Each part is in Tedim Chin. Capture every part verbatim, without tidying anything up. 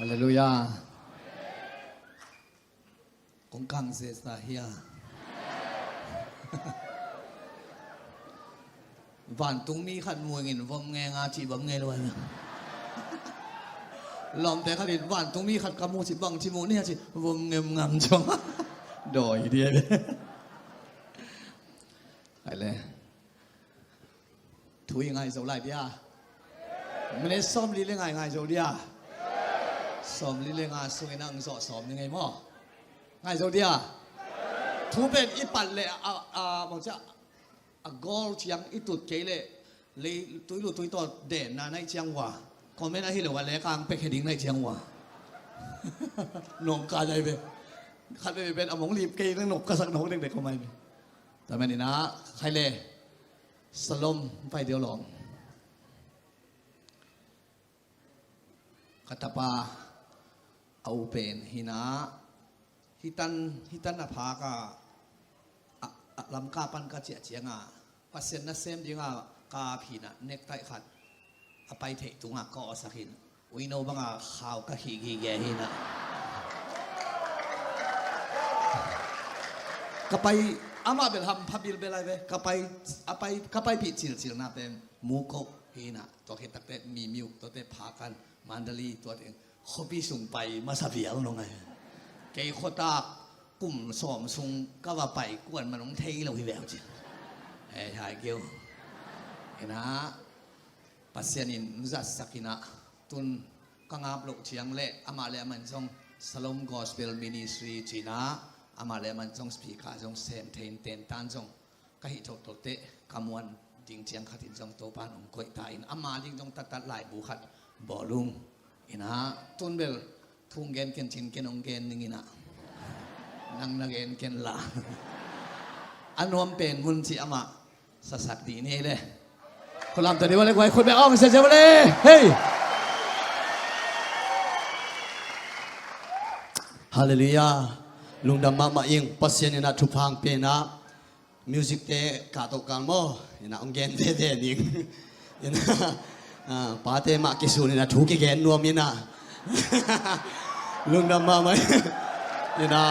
Halleluiah. Kong kang zeza hia? Vantung mi khat muingin vom ngenga ci bang nge lua. Lawmte khatin vantung mi khat ka mu ci bang ci mu nia ci vom ngem ngam cong. Dawi dia. Hai le. Thu i ngai zo lai dia. Minute sawmli le ngai ngai zo dia. Sawmli le nga sungin ang zawh sawm ni ngei maw? Ngai zo dia. Thu pen i pat le a, a, bang cia, a goal ciang i tut kei le lei tui lu tui taw denna naih ciang ua. Comment ahi lo a le kang pek heading naih ciang ua. Nong ka dai ve. Khat ve pen a mong lip kei nang nok ka sak nong deng dek ko mai ve. Tamen ina khai le. Salom pai deuh lawm. Ka tapa a u pen hina hitan hitan a phaka a, a lamka pan ka ciah cianga Pasian nasem dinga ka phina nektaih khat a pai theih tunga ka awsakin uino banga khau ka khih gige hina. Ka pai amah bel hampha bilbel ai ve ka pai a pai ka paipih cilcilna pen muko hina. Tua khit takte mimiuk tuate phakan Mandali tuate khuapi sung pai masa vial nong ai. Kei khuatak kum sawm sung ka va pai kuan manung thei lo hi veu ci. Hei hai keu ina. Pasian in zatsak ina tun ka ngap loh ciang le amah le amah in zong Salom Gospel Ministry cina amah le amah in zong speaker zong sem thei in tentan zong ka hih thothote ka muan ding ciang khatin zong Topan hong koih ta in ama ding zong tattat laibu khat bawlung ina tun bel thung gen ken cin ken hong gen ning ina nang na gen ken la a nuam pen mun ci amah sasak dih ni le. Khulam ta ni wale guai khut bek ong sia sia wale. Hei. Halleluiah. Lungdam mahmah ing Pasian ina thuphang pena. Music te ka to kal maw ina ong gen te te ning ina. Pate mah kisun ina thu kigen nuam ina. Lungdam mahmah ina.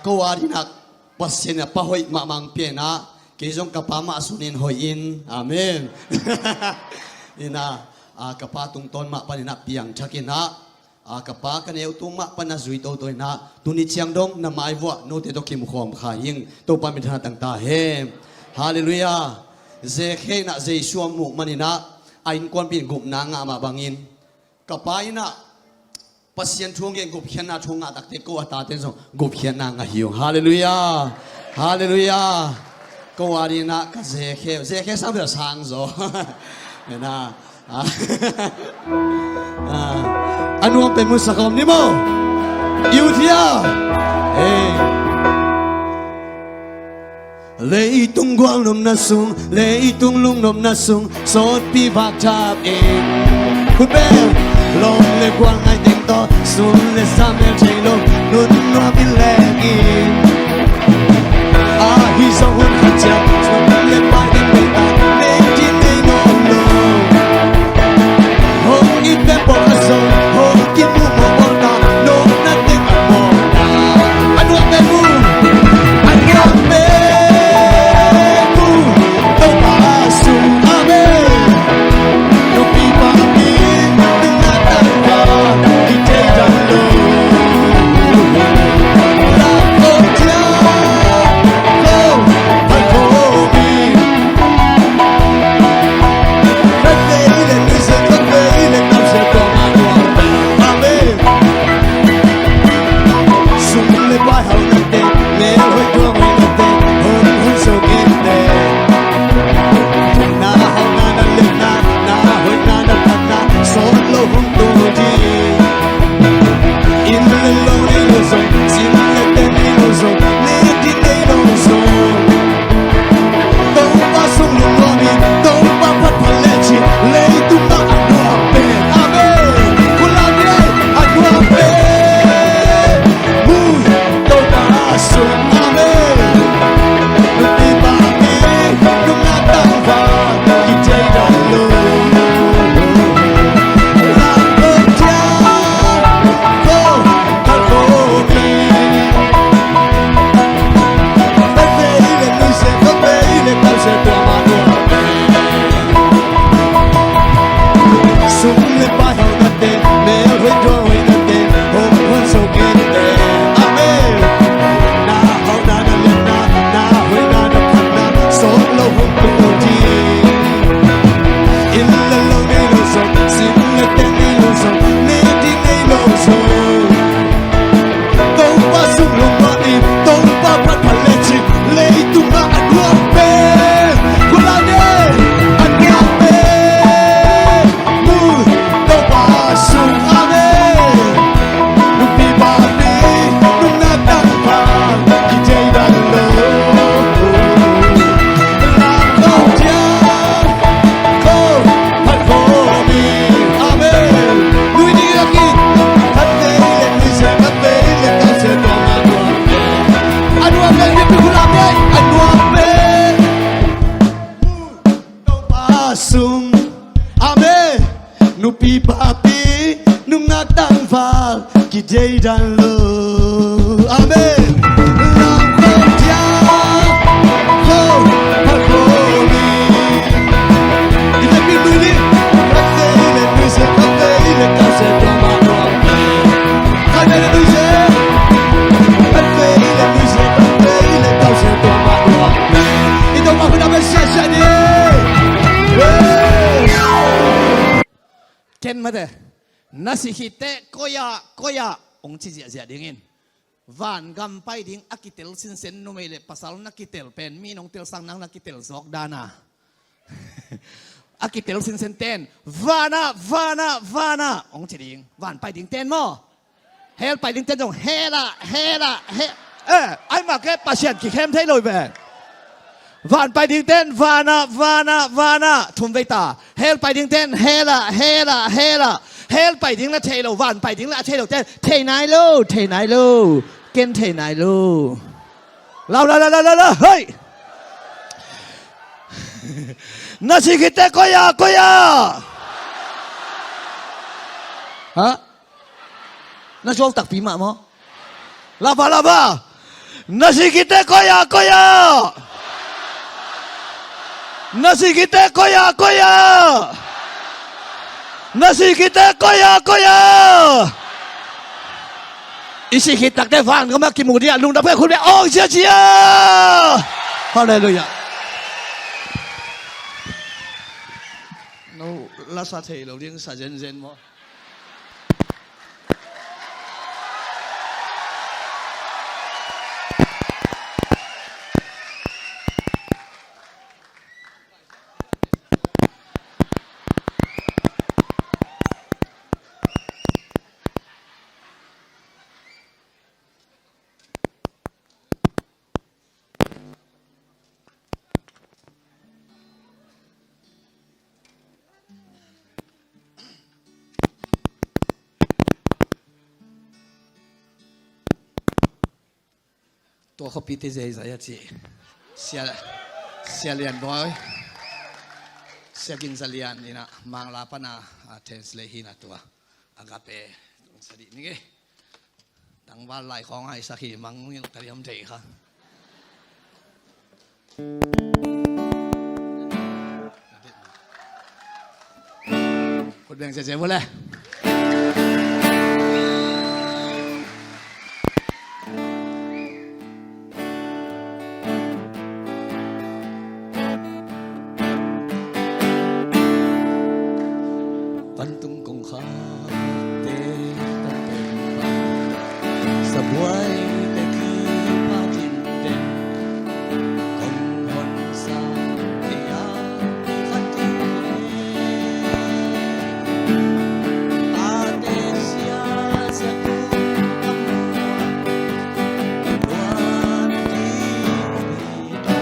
Ko a dinak Pasian a pa hoih mahmah ang pianah kei zong ka pa mah sunin hoih in. Amen. Ina ka pa tungtawn mah paninah piangthak inah ka pa ka neu tung mah panah zui toto inah tuni ciang dong na maivuah note tawh kimukhawm kha hing. Topa min thana tangta he. Halleluiah. Zekhe inah Jesu a muh maninah a innkuanpi in gupna ngah mah bangin ka pa inah Pasian thu hong gen gupkhiatna thu hong ngah takte ko a tate zong gupkhiatna ngah hi ung. Halleluiah. Halleluiah. Ko a dinah ka zekhe zekhe sang bel sang zaw. Ena a nuam pen musak om ni maw? Iuthia. Hey. Leitung gualnopna sung, leitung lungnopna sung sawtpi vak thap in. Khut beng. Lawm le gual ngai teng tawh sun le sam le thei lo nun nuam in leng in. Ahi zong hun khat ciang sun le pai ding pei ta leng cin nei nuam lo. Hong i pia pawh a zong hong kimu mawh bawlta nopna teng a mawhna. A nuam pen mu. A nuam pen mu. Topa sung. Amen. Nupi pa pi nungna tangka i thei dan lo. La ko cia ko. Ko mi. Nupi papi nungak tangval kideidan lo. Amen. Lam khawm cia, khawm, khawm, khawm. I vekpi nui ni. Rak vei le nui se, rak vei le kau se tua ma tua. Rak vei le nui se, rak vei le nui se, rak vei le kau se tua ma tua. I tua ma tua ma sia sia ni. Hey. Ken mate, na si khit teh koi ah, koi ah hong ci ziahziah dingin. Vangam pai ding a kitel sinsen, numei le pasal na kitel pen, mi nong tel sang nang na kitel zawk dan a. A kitel sinsen ten, van ah, van ah, van ah hong ci ding. Van pai ding ten maw. Hell pai ding ten zong, hell ah, hell ah, hell. Eh, ai mah ke Pasian kikhem thei lo ve. Van pai ding ten, van ah, van ah, van ah. Thum vei ta. Hell pai ding ten, hell ah, hell ah, hell ah. Hell pai ding la thei lo, van pai ding la thei lo ten. Thei nai lo, thei nai lo. Ken thei nai lo. Lau, lau, lau, lau, lau, lau. Hei! Na si khit teh koi ah, koi ah. Ha? Na zuau takpi mah maw? Lava, lava. Na si khit teh koi ah, koi ah. Na si khit teh koi ah, koi ah. Na si khit teh koi ah, koi ah. I si khit tak teh vangam ah kimu ding a, lungdam kei khut bek hong sia sia. Hallelujah. No la sa thei lo ding sa zenzen maw? Tua khuapite zeizai a ci. Sia, Sia Lian Bawi, Sia Gin Za Lian in a Mangla pan a, a translate hi na tua. Agape sa dih ni ngei. Tangval lai khawng a i sak hi mang ngil ka liam thei kha. Khut beng ciacia vua le. Vantung kongkhakte tawh teng pan, sabuaite kiphatin den, kong honsa ei a khat ding le, tate sia sia tung a muak, luan ding hi ta.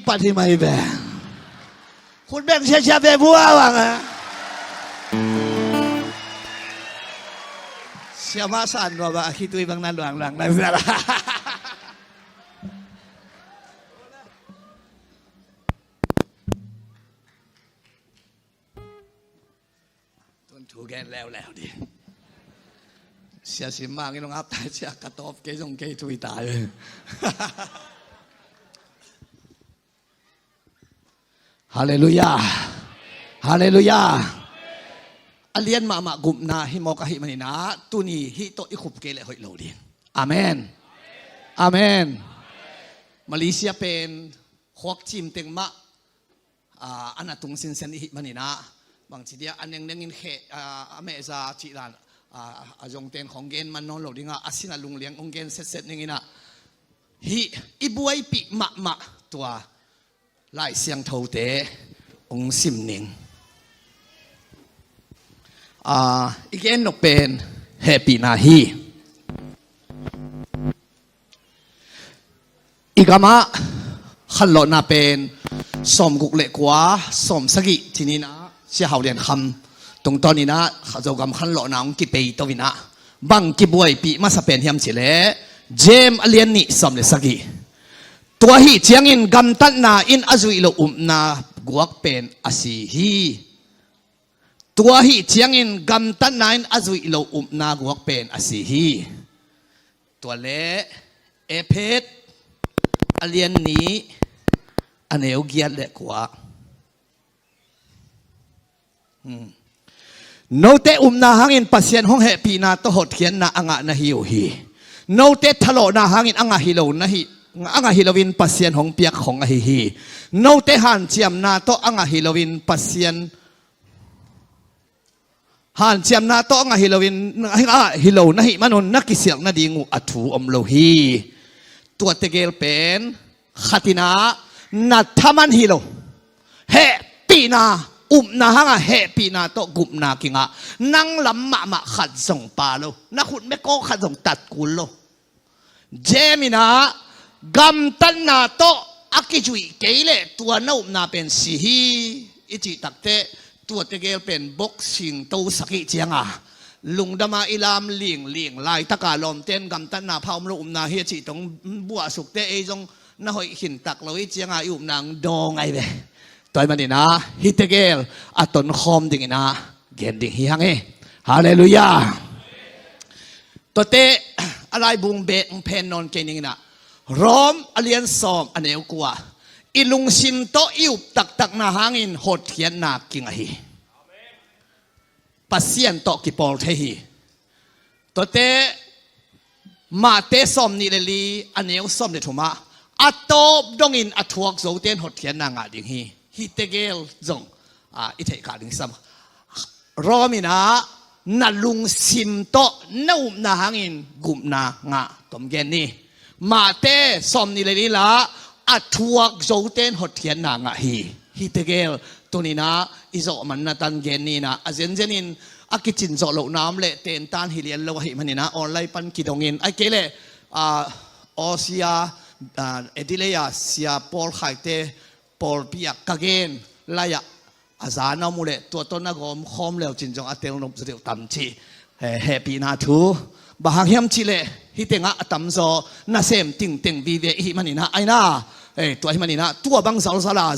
Pat hi mai ve. Khut beng siasia ve bua bang a. Siamah san lua bang a khitui bang na luang luang na zia la. Tun thu gen leuleu di. Sia sim mangin hong ap tai sia ka tawp kei zong kei thui tai. Halleluiah. Halleluiah. A lian mahmah gupna hi mawk ahih maninah tuni hih tawh i khup kei leh hoih lo ding. Amen. Amen. Malaysia pen khuak cim teng mah a, a na tung sinsen ihih maninah bangci dia a nengnengin kheh, a, a mehza cih dan, a, a zongten khong gen man nawn lo dingah a sinah lungliang hong gen setset ninginah hih i buaipih mahmah tua Lai Siangthote hong sim ning. A, i gen nok pen hehpihna hi. I gamah khanlawhna pen sawmguk le kua, sawmsagih cininah Sia Hau Lian Kham tungtawninah Zogam khanlawhna hong kipei toinah bang kibuaipih masa pen hiam cileh Jem a lian nih sawm le sagih. Tua hih ciangin gamtatna in a zuih loh upna guak pen a si hi. Tua hih ciangin gamtatna in a zuih loh upna guak pen a si hi. Tua le Ephet a lian nih a neu giat le kua. Hmm. Note upna hangin Pasian hong hehpihna tawh hotkhiatna a ngah na hi uh hi. Note thalawhna hangin a ngah hi lo na hi, a ngah hi loin Pasian hong piak khong ahi hi. Note hanciamna tawh a ngah hi loin Pasian hanciamna tawh a ngah hi loin, a ngah hi lo na hih manun na kisialh nading uh a thu om lo hi. Tua tegel pen khatinah na thaman hi lo. Hehpihna, upna hangah hehpihna tawh gupna kingah nang lam mahmah khat zong pa lo. Na khut mekawk khat zong tat kul lo. Jem inah gamtatna tawh a kizuih kei leh tua na upna pen si hi. I cih takteh tua tegel pen boxing tosak ih cianga lungdama i lam lingling laitaka lawmten gamtatna pha om lo upna hi a cih tong buahsukte ei zong na hoih khintak lo ih cianga i upna ang dawng ai ve. Tua ih maninah hih tegel a tonkhawm dinginah gen ding hi hang hi. Halleluiah. Tuate a laibung bek hong phen nawn kei ninginah Rom a lian sawm a neu kua i lungsim tawh i up taktakna hangin hotkhiatna kingah hi. Pasian tawh kipawl thei hi. Tuate Mate sawm nih le li a neu sawm le thumah a tawp dongin a thuak zoten hotkhiatna ngah ding hi. Hih tegel zong, a, i theihkah ding sam. Rom inah na lungsim tawh na upna hangin gupna ngah tom gen ni. Mate sawm nih le li lah a thuak zoten hotkhiatna ngah hi. Hih tegel tuninah i zawh manna tan gen ninah a zenzenin a kicin zawh lohna om leh tentan hi lian lo ahih maninah online pan kidongin ai kei leh, a, Aw sia, a, Adelaide a sia Paul Khaite pawlpi ah ka gen lai-ah a za na om uh leh tua tawh na gawm khawm leu cin zong a tel nop zaw deuh tam cih, eh, hehpihna thu. Bang hang hiam cih leh hih tengah a tamzaw nasem tingteng vive ihih maninah aina, eh, tua ahih maninah tua bang zalzala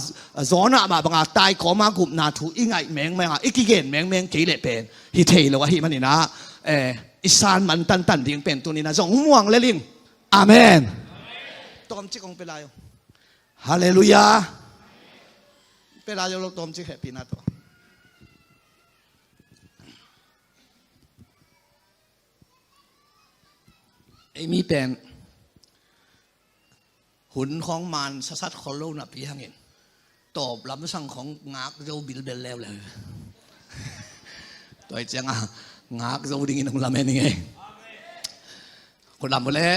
zawnah mah banga taikawma gupna thu i ngaih mengmenga i kigen mengmeng kei leh pen hi thei lo ahih maninah, eh, i san man tantan ding pen tuninah zong muang le ling. Amen. Tawmcik hong pia lai uh. Halleluiah. Pia lai uh lo tawmcik hehpihna tawh. Ei mi pen hun khawng man sasat khol lo napi hangin tawp lamsang khawng ngak zo bilbel leuleu. Tua ih cianga ngak zo dingin hong lamen ing ei. Khut lam uh le.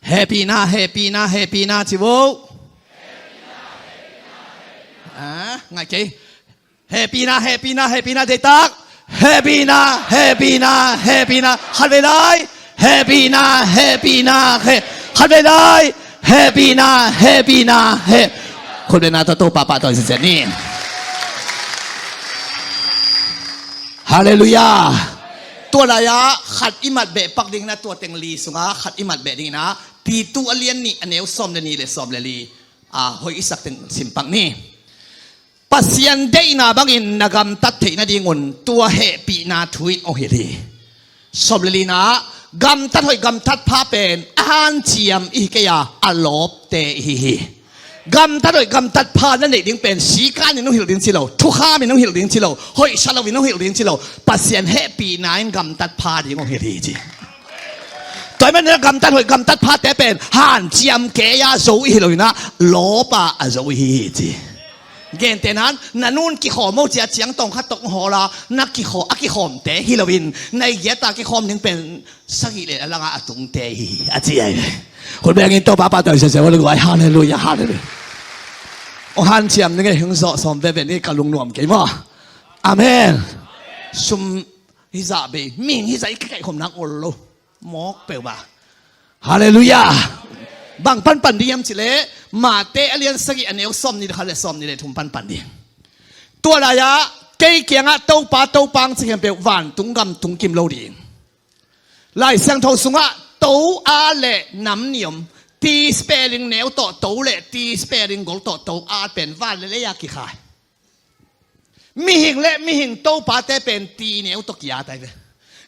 Hehpihna, hehpihna, hehpihna ci vo. Ah, ngaih kei. Hehpihna, hehpihna, hehpihna deihtak. Hehpihna, hehpihna, hehpihna. Khatvei lai. Hehpihna, hehpihna, he. Khatvei lai. Hehpihna, hehpihna, he. Khutbetna tawh Topa pahtawi siasia ni. Halleluiah. Tua lai-ah khat i mat beh pak ding na, tua teng li sungah khat i mat beh ding na, Titu a lian nih a neu sawm le nih le sawm le li, a, hoih i sak teng sim pak ni. Pasian deihna bangin na gamtat theih nadingun tua hehpihna thu in hong hilh hi. Sawm le lina, gamtat hoih gamtat pha pen a hanciam i hi kei a, a lawpte i hi hi. Gamtat hoih gamtat pha na neih ding pen sikanin hong hilh ding ci lo, thukham in hong hilh ding ci lo, hoihsa lo in hong hilh ding ci lo, Pasian hehpihna in gamtat pha ding hong hilh hi ci. Tua ahih manin gamtat hoih gamtat phate pen hanciam kei a zo i hi lo in a, lawp a a zo i hi hi ci. Gentehna in, na nun kikhawm o cia ciang tawng khat tawh hong hawl a, na kikhaw-, a kikhawmte hi loin, na i giat a kikhawm ding pen sagih le a langah a tungte hi hi a ci ahi ve. Khut bengin Topa pahtawi siasia ua le guai. Halleluiah, halleluiah. Hong hanciam ding e, hong zawh sawm veve ni, ka lungnuam kei maw. Amen. Sum hizah bei, mihing hizah i kikaihkhawm nak ol lo. Mawk peuh ba. Halleluiah. Bang panpan ding hiam cih leh, Mate a lian sagih a neu sawmnih le khat le sawmnih le thum panpan ding. Tua lai-ah kei kiangah Topa, Topa hong ci khempeuh vantung gam tung kim lo ding. Lai Siangtho sungah to a le nam nih om, ti spelling neu tawh to le ti spelling gol tawh to a pen van le lei a kikhai. Mihing le mihing topate pen ti neu tawh ki-at ahi ve.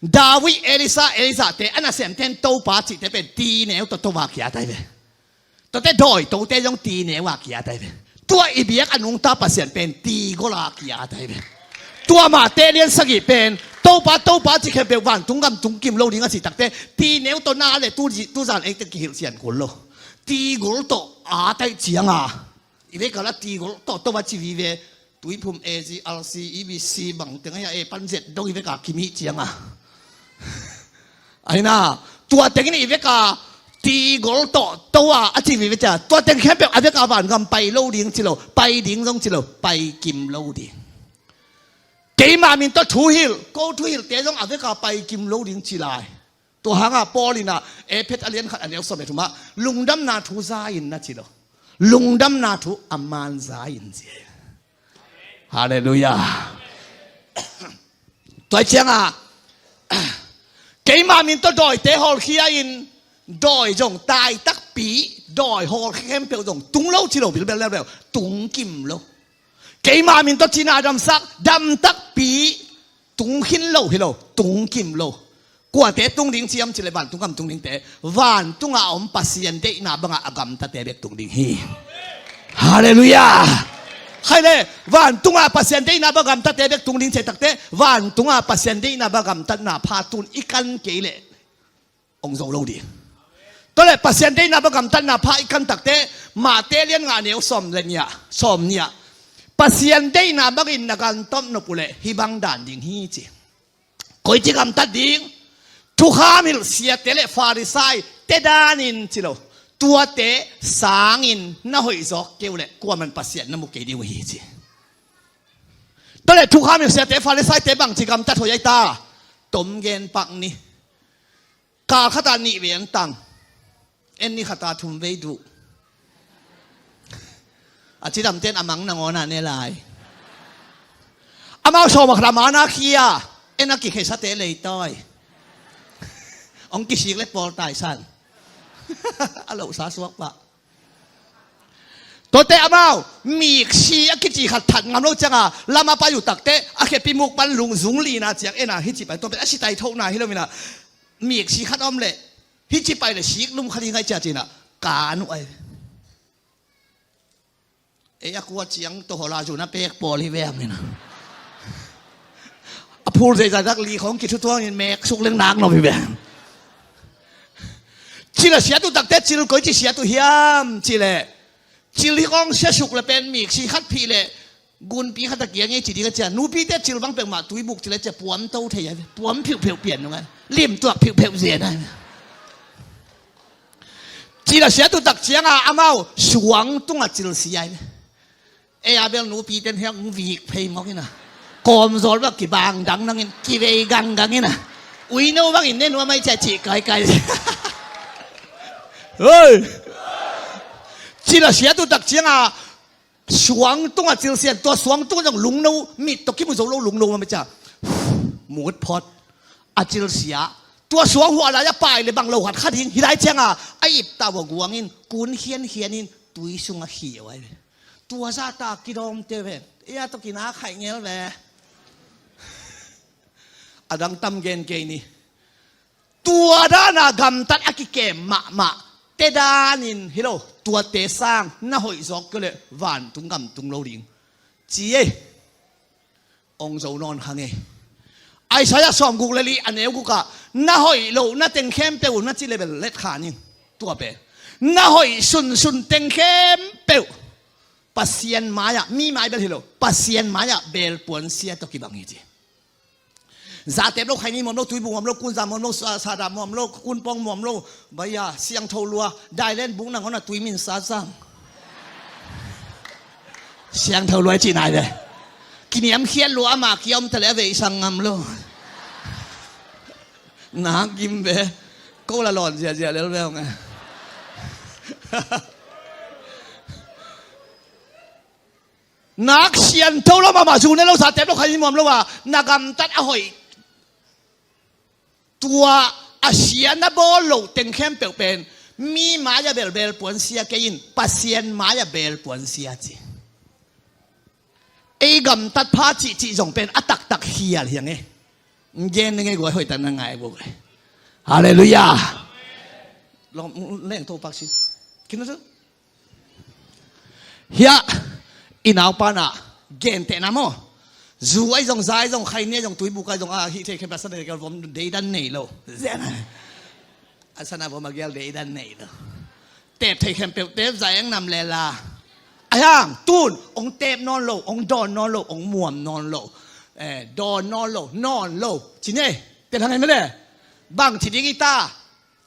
David, Elisa, Elisa te a nasemte in topa cihte pen ti neu tawh to a ki-at ahi ve. Tuate dawitote zong ti neu a ki-at ahi ve. Tua i biak a nungta Pasian pen ti gol a ki-at ahi ve. Tua Mate lian sagih pen Topa, Topa cih khempeuh vantung gam tung kim lo ding a cih takte, ti neu tawh na le tu, tuzan eite kihilh sian kul lo. Ti gol tawh at ahih cianga i vek a la ti gol tawh to a ci vive. Tuiphum, A G, R C, E B C bang teng ahi a, e pan zet dong i vek a kim hih cianga. Ahi na, tua tengin i vek a ti gol tawh to a a ci vive cia, tua teng khempeuh a vek a vangam pai lo ding ci lo, pai ding zong ci lo, pai kim lo ding. Keima min tawh thuhilh, ko thuhilhte zong a vek a pai kim lo ding ci lai. Tua hangah Paul in a, Efesa a lian khat a neu sawm le thumah, lungdamna thu za in na ci lo. Lungdamna thu a man za in ci. Halleluiah. Tua ciangah, keima min tawh dawite hawlkhia in, dawi zong tai takpi, dawi hawlkhia khempeuh zong tung lo ci lo, bilbel leuleu, tung kim lo. Keima min tawh cina damsak, dam takpi, tung khin lo hi lo, tung kim lo. Kuate tung ding ci hiam cih leh vantung gam tung dingte, vantungah a om Pasian deihna bangah a gamtate bek tung ding hi. Halleluiah. Khai le, vantungah Pasian deihna bang gamtate bek tung ding cih takte, vantungah Pasian deihna bang gamtatna pha tun i kan kei leh hong zo lo ding. Tua leh Pasian deihna bang gamtatna pha i kan takte, Mate lian nga neu sawm le nih ah, sawm nih ah, Pasian deihna bangin na gamtat nop uh leh hih bang dan ding hi ci. Koici gamtat ding? Thukham hilh siate le Farisai te danin ci lo. Tuate sangin na hoih zawk kei uh leh kuaman Pasian na mu kei ding uh hi ci. Tua leh thukham hilh siate Farisaite bangci gamtat hoih ahi ta? Tom gen pak ni. Kal khat a nih vei an tang. En ni khat a thum vei duh. A cidamte in a mang nangawn a ne lai. Amau sawm a khat a mana khia. En a kikheisate leitawi. Hong kisik le pawl taisan. A lohsa suak pah. Tuate amau miksi a kici khat that ngam lo cianga lama pai uh takte, a khepi muk pan lungzung lina ciang en a hici pai. Tua pen a sitai thokna hi lo mina. Miksi khat om leh hici pai le sik lum kha ding ahi cia cina kan uh ahi. Ei a kua ciang to hola zuna pek pawl hi ve a mina. A phul zeizai dak li khong kithutuangin mek suk leng nak nop hi ve. Cila siat uh takte cil koici siat uh hiam cile, cil hi kong siasuk le pen miksi khat phih le gunpi khat a kiang ei ci ding a cia. Nupite cil bang peuhmah tuibuk cil a cia puam to thei a, puam phiuhpheuh pian nung a, lim tuak phiuhpheuh zen a. Cil a siat uh tak cianga amau suang tunga cil si a. Ei a bel nupite in hiang vik phei mawk ina. Kawmzawl bak kibang dangdang in kivei ganggang ina. Uino bangin ne nuam ai cia cih kaikai. Hoi. Cil a siat uh tak cianga Suang tungah cilsian, tua suang tungah zong lungno, mit tawh kimu zo lo lungno mah cia. Mut phot. A cilsia. Tua suang huah lai a pai le bang lo khat kha ding hi lai cianga a iptah uh a guangin kun khiankhianin tui sungah khih uh ai ve. Tua zahta kidawmte ve. Ei a tawh kina khaih ngel ve. A dang tam gen kei ni. Tua dana gamtat a kikem mahmah te danin hi lo, tuate sang na hoih zawk kei leh vantung gam tung lo ding. Ci ei. Ong zo nawn kha ngei. Isaiah sawmguk le li a neu gukah na hoih loh na teng khempeuh na ci le bel let kha ning. Tua pen na hoih sunsun teng khempeuh Pasian mai-ah, mi mai bel hi lo, Pasian mai-ah belpuan sia tawh kibang hi ci. Zatep lo, khaini muam lo, tuibu muam lo, kunza muam lo, sa- sada muam lo, kunpawng muam lo, baia siangtho lua, dailen buk nangawn a tui min sa sang. Siangtho lua i cih nai ve. Kiniamkhiat lua ama kia om tale a veisang ngam lo. Nak gim ve. Ko la lawn ziazia lel ve hong e. Nak siangtho lo mahmah, zu ne lo, zatep lo, khaini muam lo a na gamtat a hoih. Tua a sia na bawl loh teng khempeuh pen mi mai-ah belbel puansia kei in, Pasian mai-ah bel puansia ci. Ei gamtat pha cihcih zong pen a taktak hial hiang e. Gen ning e guai, hoihtak na ngai buk e. Halleluiah. Leng to pak si. Kino tu. Hiah i naupa na gentehna maw? Zu ai zong, za ai zong, khaini ai zong, tuibuk ai zong, a hih thei khempeuh a sana vom deidan nei lo. Zena a sana vom a gial deidan nei lo. Tep thei khempeuh tep, za eng nam lela. A hiang tun ong tep nawn lo, ong dawn nawn lo, ong muam nawn lo. Eh, dawn nawn lo, nawn lo. Ci ne. Tep hang en mele. Bang ci ding i ta.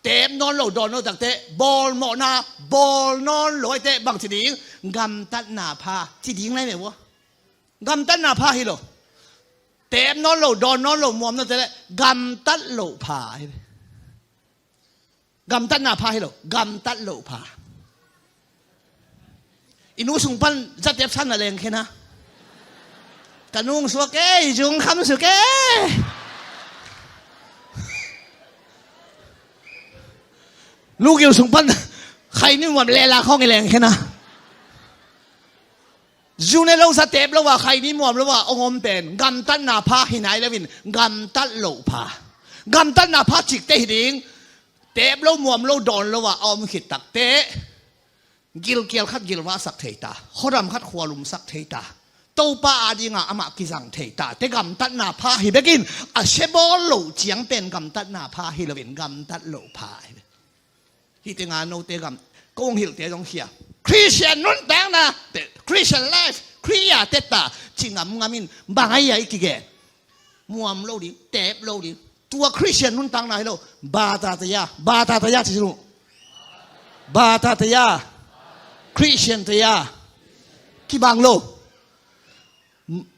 Tep nawn lo, dawn lo takte, bawlmawhna bawl nawn lo aite bang ci ding? Gamtatna pha ci ding lai ve ua. Gamtatna pha hi lo. Tep nawn lo, dawn nawn lo, muam nawn te le gamtat loh pha hi ve. Gamtatna pha hi lo, gamtat loh pha. I nu sung pan zatep san na leng khen a. Ka nung suak e, i zung kham suk e. Lugil sung pan khaini muam lela khawng i leng khen a. Zu ne lo, zatep lo a, khaini muam lo a ong om pen gamtatna pha hi nai loin gamtat loh pha. Gamtatna pha cikte hi ding. Tep lo, muam lo, dawn lo a a om khit takte gilkial khat gilvahsak thei ta, khuadam khat khualumsak thei ta, Topa adinga amah kizang thei ta te gamtatna pha hi bekin, a sia bawl loh ciang pen gamtatna pha hi loin gamtat loh pha hi. Hih tenga note gam kong hilhte zong khia. Christian nuntakna te, Christian life, Khria teta ci ngamngamin bang ai ai kigen. Muam lo ding, tep lo ding. Tua Christian nuntakna hi lo. Bata taya, bata taya ci lu. Bata taya. Christian taya. Kibang lo.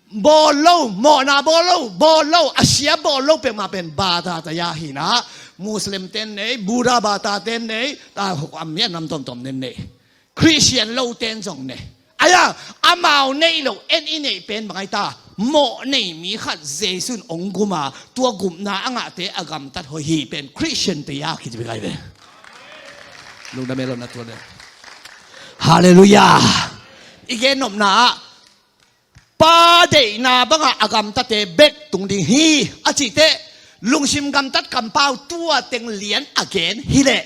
Bawl lo, mawhna bawl lo, bawl lo, a sia bawl lo peuhmah pen bata taya hi na. Muslim ten nei, Buddha bata ten nei, a, a mian nam tomtom nen nei. Christian lo ten zong nei. Aya, amau nei lo, en i neih pen bang ai ta. Mawh nei mi khat Jesu in ong gum a, tua gupna a ngahte a gamtat hoih hi pen Christian taya kici bek ai ve. Lungdam e lo na tua le. Halleluiah. I gen nopna ah Pa deihna bangah a gamtate bek tung ding hi a cihte, lungsim gamtat kampau tua teng lian a gen hileh,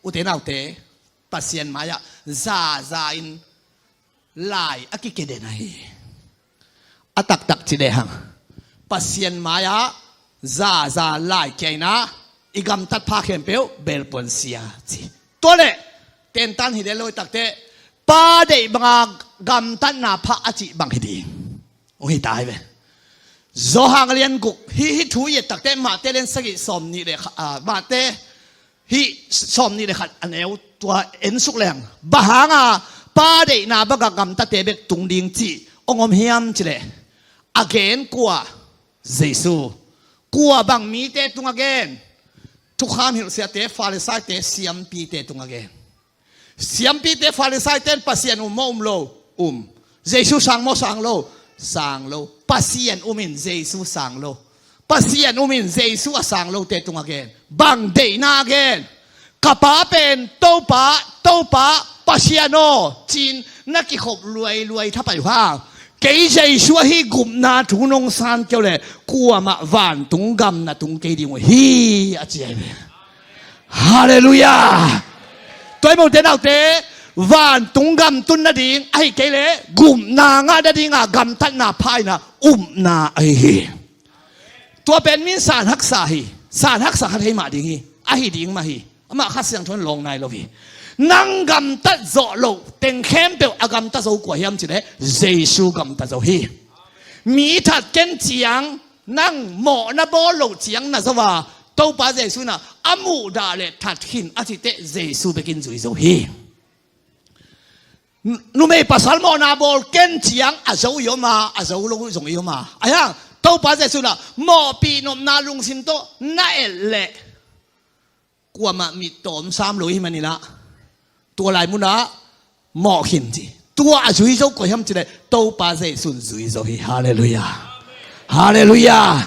ute naute, Pasian mai-ah zaza in lai a kikeden ahi. A taktak ci lehang Pasian mai-ah zaza lai kia ina i gamtat pha khempeuh belpuan sia ci. Tua leh tentan hi leh lo i takte, Pa deih banga gamtatna pha a cih bang hi ding. Ong hi ta hi ve. Johan a lian guk, hih, hih thu i et takte Mahte lian sagih sawm nih le kha-, ah, Mahte hih sawm nih le khat a neu tua en suk leng. Bang hanga Pa deihna banga gamtate bek tung ding cih ong om hiam ci leh, a gen kua? Jesu. Kua bang mite tung a gen? Thukham hilhsiate, Farisaite, siampite tung a gen. Siampite, Farisaite in Pasian um maw um lo? Um. Jesu sang maw? Sang lo. Sang lo. Pasian um in Jesu sang lo. Pasian um in Jesu a sang lote tungah gen. Bang deihna gen? Ka pa pen Topa, Topa, Pasian aw, ci-in na kikhop luailuai thapai uh hang, kei Jesu ahi gupna thu nong san kei uh leh kuamah vantung gam na tung kei ding uh hi, a ci ahi ve. Halleluiah. Tua ahih manin ute naute, vantung gam tun nading, ahih kei leh gupna ngah nadinga gamtatna pha in ah upna ahi hi. Tua pen min san haksa hi. San haksa kha thei mah ding hi. Ahi ding mah hi. Amah Kha Siangtho in lawng nai lo hi. Nang gamtat zawh loh teng khempeuh a gamta zo kua hiam cih leh Jesu gamta zo hi. Mi that ken ciang, nang mawhna bawl loh ciang na zo a, Topa Jesu in ah a muhdah leh that khin a cih teh Jesu bekin zui zo hi. Numei pasal mawhna bawl ken ciang a zo i om a, a zo lo zong i om a. Ahi hang Topa Jesu in ah mawhpih nopna lungsim tawh na et leh kuamah mittaw sam lo i hih manin ah, tua lai munah mawh khin ci. Tua a zui zo kua hiam cih leh Topa Jesu in zui zo hi. Halleluiah. Halleluiah.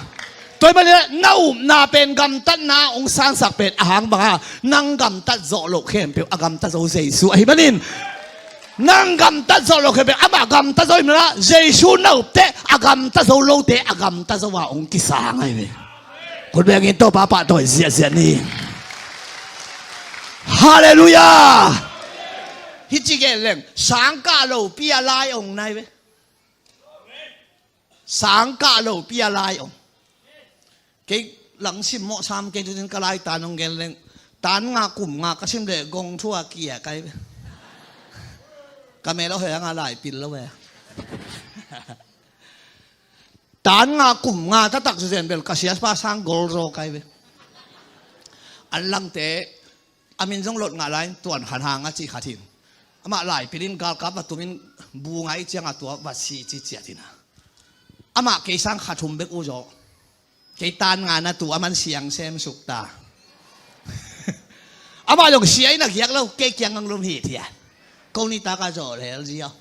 Tua ahih manin ah na upna pen, gamtatna hong sansak pen a hang bang a, nang gamtat zawh loh khempeuh a gamta zo Jesu ahih manin, nang gamtat zawh loh khempeuh amah gamta zo ahih manin ah, Jesu na up teh a gamta zo lote a gamta zo a hong kisang ahi ve. Khut beng in Topa pahtawi ziahziah ni. Halleluiah. Hih ci gen leng, sang kah lopi a lai ong nai ve. Sang kah lopi a lai ong. Kei lang simmawh sam kei, tu-in ka lai tan ong gen leng, tan nga kum nga ka sim leh gong thu a kia kai ve. Ka mel a hoih hang a lai pil lo ve. Tan nga kum nga taktak zuzen bel ka siapa sang gol zaw kai ve. An langte a min zong lot ngah lai, Tuan Khan Hang a cih khat hi. Amah lai pilin galkap va tumin bu ngai ciangah tua va si ci ciat hi na. Amah kei sang kha thum bek uh zaw. Kei tan nga na tu a man siang sem suk ta. Amah zong sia in a giak lo, kei kiang ang lum hi thiat. Ko ni taka zaw lel ziau.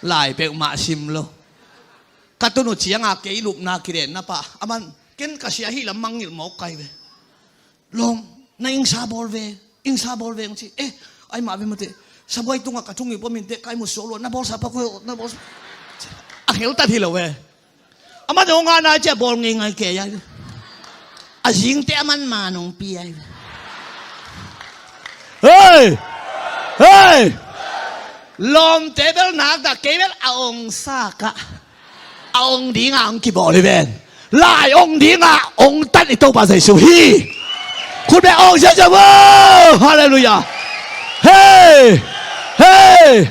Lai peuhmah sim lo. Ka tun uh cianga kei lupna kirenna pah a man, ken ka sia hi lam mangngilh mawk kai ve. Lawm, na ingsa bawl ve, ingsa bawl ve hong ci. Eh, ai mah ve mate. Sabuai tungah ka thungip om inteh, kai mu suak lua, na bawlsa pak uh, na bawlsa. A kheltat hi lo ve. Amah zong ngah nai ciah bawl ngeingai kei ai. A zingte a man man hong pi ai. Hei! Hei! Lawmte bel naktak kei bel a ong sakah a ong dingah hong kibawl hi ven. Lai ong dingah ong tan i Topa Jesu hi. Khut beng ong ziahziah vo. Halleluiah. Hei! Hei!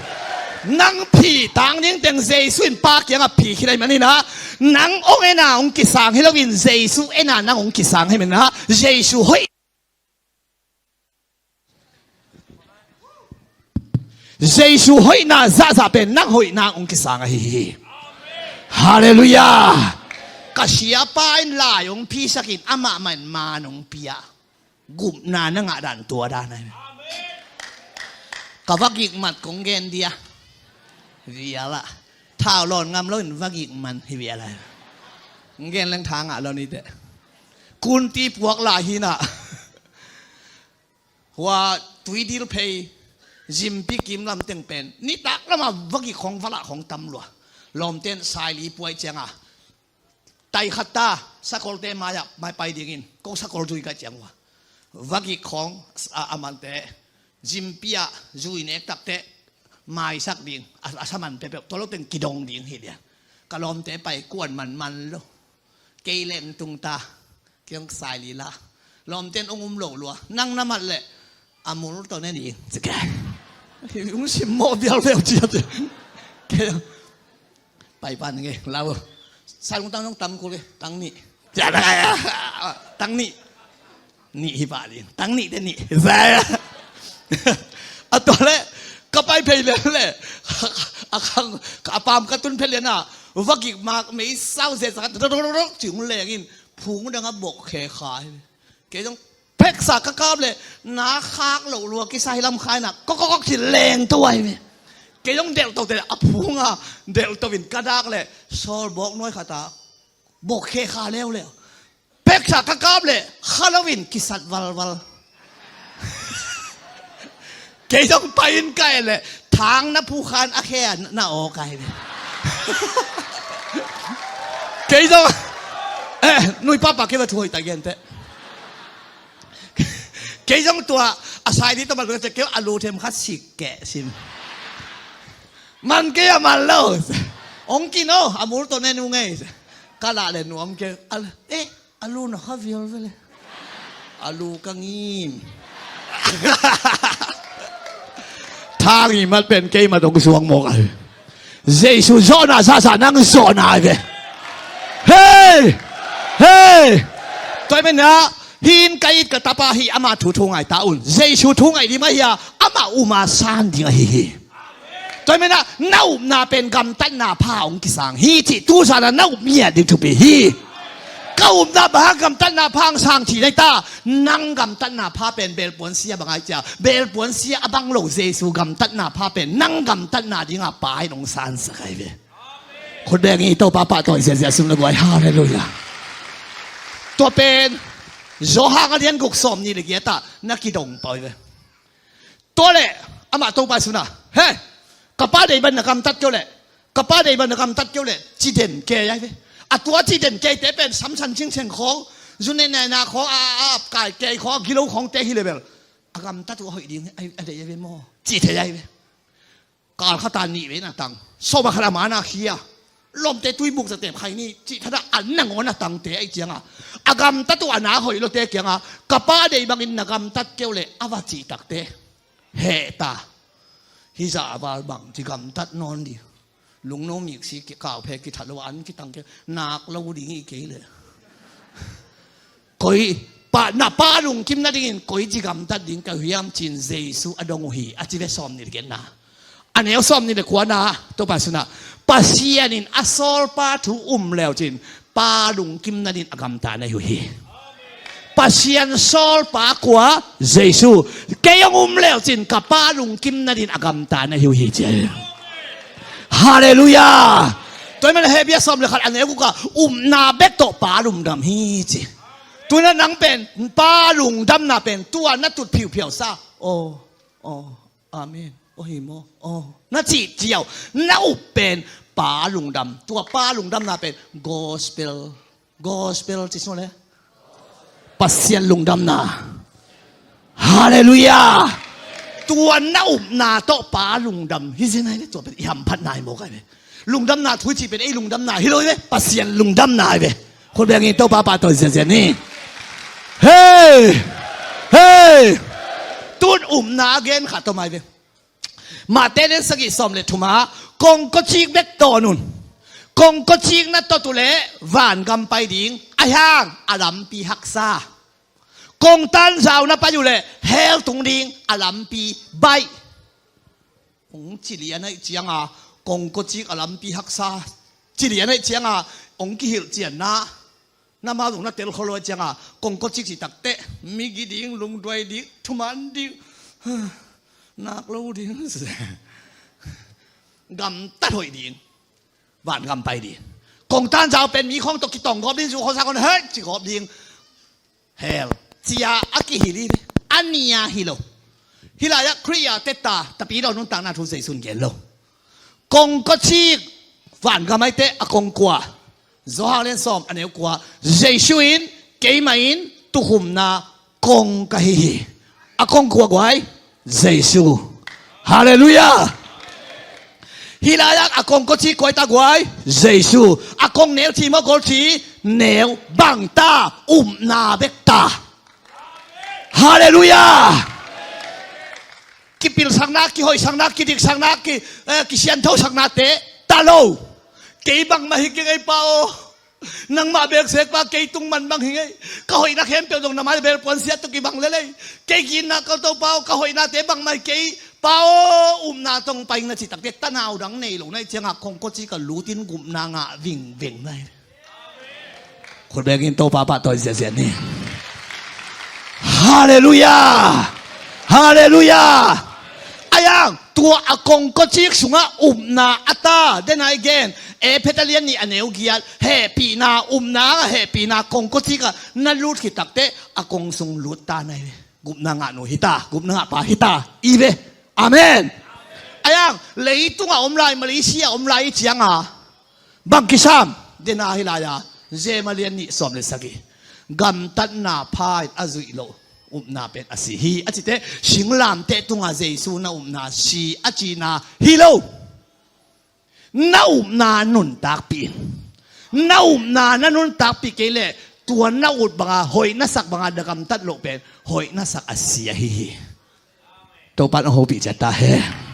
Nang phi tang ding teng Jesu in Pa kiangah phi khin ahih manin ah, nang ong en a ong kisang hi loin Jesu en a nang ong kisang ahih manin ah, Jesu hoih Jesu hoihna zahzah pen nang hoihna hong kisang ahi hi. Halleluiah. Ka siapa in lai hong phisakin amah mah in man hong pia, gupna na ngah dan tua dan ahi. Ka va gik mat kong gen dia. Vialah thau lawn ngam loin va gik man hi vialah. Kong gen leng tha ngah lo ni teh. Kunti puak lai hi na. Hua Tuidil phei, Zimpi kim lam teng pen nitak lama vagik khawng valah khawng tam lua. Lawmten saili puai cianga tai khat ta, sakolte mai-ah mai pai dingin ko sakol zui ka ciang hua vagik khawng a, a mante Zimpi ah zui nek takteh maisak ding a, a saman peuhpeuh tua lo teng kidong ding hi dia. Ka lawmte pai kuan man man lo. Kei leng tung ta. Kei hong sai lila. Lawmten hong um lo lua. Nang na mat leh a mul tawh ne ding. Hong simmawh vialvial ciat. Kei hong pai pan nge lau. Sai lung tang zong tam kul e. Tang nih. Tang nih. Nih hi pah ding. Tang nih te nih. A tua leh ka pai phei leh leh a khang a pam ka tun phei lian a vagik mak mei sau zia zak ci hong lengin phung dang a bok khe kha hi. Kei zong pheksa ka kap leh na khak loh lua kisa hi lam khai na kok kok kok ci leng to ai ve. Kei zong delhto te le a phunga delhto in ka dak le sawlbawk nuai khat a bawk khe kha leuleu. Peksa ka kap le kha loin kisat valval. Kei zong pai in ka en le thang na phu khan a khe na aw kai ve. Kei zong eh nui papa kei va thu hoih ta gen te. Kei zong tua a sai di tawh mal tua kei a lu them khat sik keh sim. Man kei a man lo. Ong kin aw a mul tawh ne nu ngei. Ka lah le nuam kei a eh a lu na kha vial vele. A lu ka ngim. Thang i mat pen kei mat ong suang mawk a. Jesu zawhna sasa nang zawhna ai ve. Hei! Hei! Tua i menah hin ka it ka tapa hi ama thu thu ngai ta un. Jesu thu ngai ding mah hi a ama uma san ding ahi hi. Tua i menah na upna pen gamtatna pha hong kisang hi cih tu zana na up ngiat ding thupi hi. Ka upna bang gamtatna pha hong sang cih nai ta nang gamtatna pha pen belpuan sia bang ai cia belpuan sia a bang lo Jesu gamtatna pha pen nang gamtatna dinga pa in hong sansak ai ve. Khut beng i Topa pahtawi ziazia sum le guai. Halleluia. Tua pen Johan a lian guk sawm ni le giat ah na kidong pawi ve. Tua le amah Topa suna he ka pa dei ban na gamtat keu le ka pa dei ban na gamtat keu le ci den kei ai ve. A tua ci den kei te pen samsan cingceng khawng zune naina khawng a a kai kei khawng a gilo khawng te hi le bel a gamtat uh a hoih ding a dei ai ve maw ci thei ai ve. Kal khata nih vei na tang sawm a khat a mana khia lawmte tuibuk zatep khai ni cih thada an nangawn a tangte aih cianga a gamtat uh a na hoih lote kianga ka pa dei bangin na gamtat keu le a va cih takte heh ta. Hi zah a val bang ci gamtat nawn di. Lungno miksi kikau phe kithat lo an kitang keu nak lo ding i kei le. Koi pa na pa lungkim nadingin koi ci gamtat ding ka hiam cin Jesu a dong uh hi a ci ve sawm ni le genna. A neu sawm ni le kuana Topa suna Pasian in a sawlpa thu um leu cin pa lungkim nadin a gamta na hi uh hi. Pasian sawlpa kua Jesu kei hong um leu cin ka pa lungkim nadin a gamta na hi uh hi ci. Halleluia. Tua i man a Hebia sawm le khat a neu kuka upna bek tawh pa lungdam hi ci. Tuna nang pen pa lungdamna pen tua na tut phiuphiau sa aw aw amen aw hi maw aw na cih ciau na up pen pa lungdam tua pa lungdamna pen gospel gospel ci sung le Pasian lungdamna. Halleluia. Tua na upna tawh pa lungdam hi zinai le tua pen i hamphatna hi maw kai ve. Lungdamna thu i cih pen ei lungdamna hi lo hi ve Pasian lungdamna hi ve. Khut bengin Topa pahtawi ziazia ni. Hei hei. Tun upna a gen kha tawmai ve. Mate len sagih sawm le thuma kongkocik bek tawn un. Kongkocik na tot uh leh vangam pai ding a hiang a lampi haksa. Kongtan zau na pai uh leh hell tung ding a lampi baih. Hong cilian aih cianga kongkocik a lampi haksa cilian aih cianga hong kihilh cianna. Na ma zong na tel kholo aih cianga kongkocik ci takteh migi ding lungduai ding thuman ding nak lo ding gamtat hoih ding vangam pai ding. Kongtan zau pen mi khawng tawh kitawng gawp ding zu khawsa khawng hei ci gawp ding. Hell cia a kihil hi ve a nia hi lo. Hi lai-ah Khrih a tetta tapi lo nuntakna thu zeisun gen lo. Kongkocik vangam aite a kongkua Johan len sawm a neu kua Jesu in keimah in tukhumna kong ka hi hi. A kongkua guai Jesu. Halleluia. Hi lai-ah a kongkocik kuaita guai Jesu. A kong neu ci maw gol ci neu bangta upna bekta. Halleluia. Kipilsakna kihoihsakna kidiksakna kisianthosaknate ta lo. Kei bangmah hi kei ngei pa aw. Nangmah beksek pa kei tung man bang hi ngei. Ka hoihna khempeuh zong na mai bel puansiat tawh kibang lelei. Kei ginna ka to pa aw ka hoihnate bangmah hi kei pa aw upna tong paing na citakte tanau dang nei lo na hi ciangah kongkocik a lutin gupna ngah vingveng na hi. Khut bengin Topa pahtawi ziazia ni. Halleluia. Halleluia. A Ahi hang tua a kongkocik sungah upna a ta, den a i gen, Efesa lian nih a neu giat, hehpihna, upna hang a hehpihna kongkocik ah na lut khit takteh a kong sung lut ta na hi ve. Gupna ngah nu hi ta, gupna ngah pa hi ta i ve. Amen. Ahi hang leitungah om lai, Malaysia om lai i cianga bang kisam, den a hi lai-a, James a lian nih sawm le sagih, gamtatna pha in a zuih loh upna pen a si hi a cite, singlamteh tungah Jesu na upna si a cina hi lo. Na upna nuntakpih in, na upna na nuntakpih kei leh tua na ut banga hoih na sak banga na gamtat loh pen hoih na sak a si ahi hi. Topa in hong hopih ciat ta hen.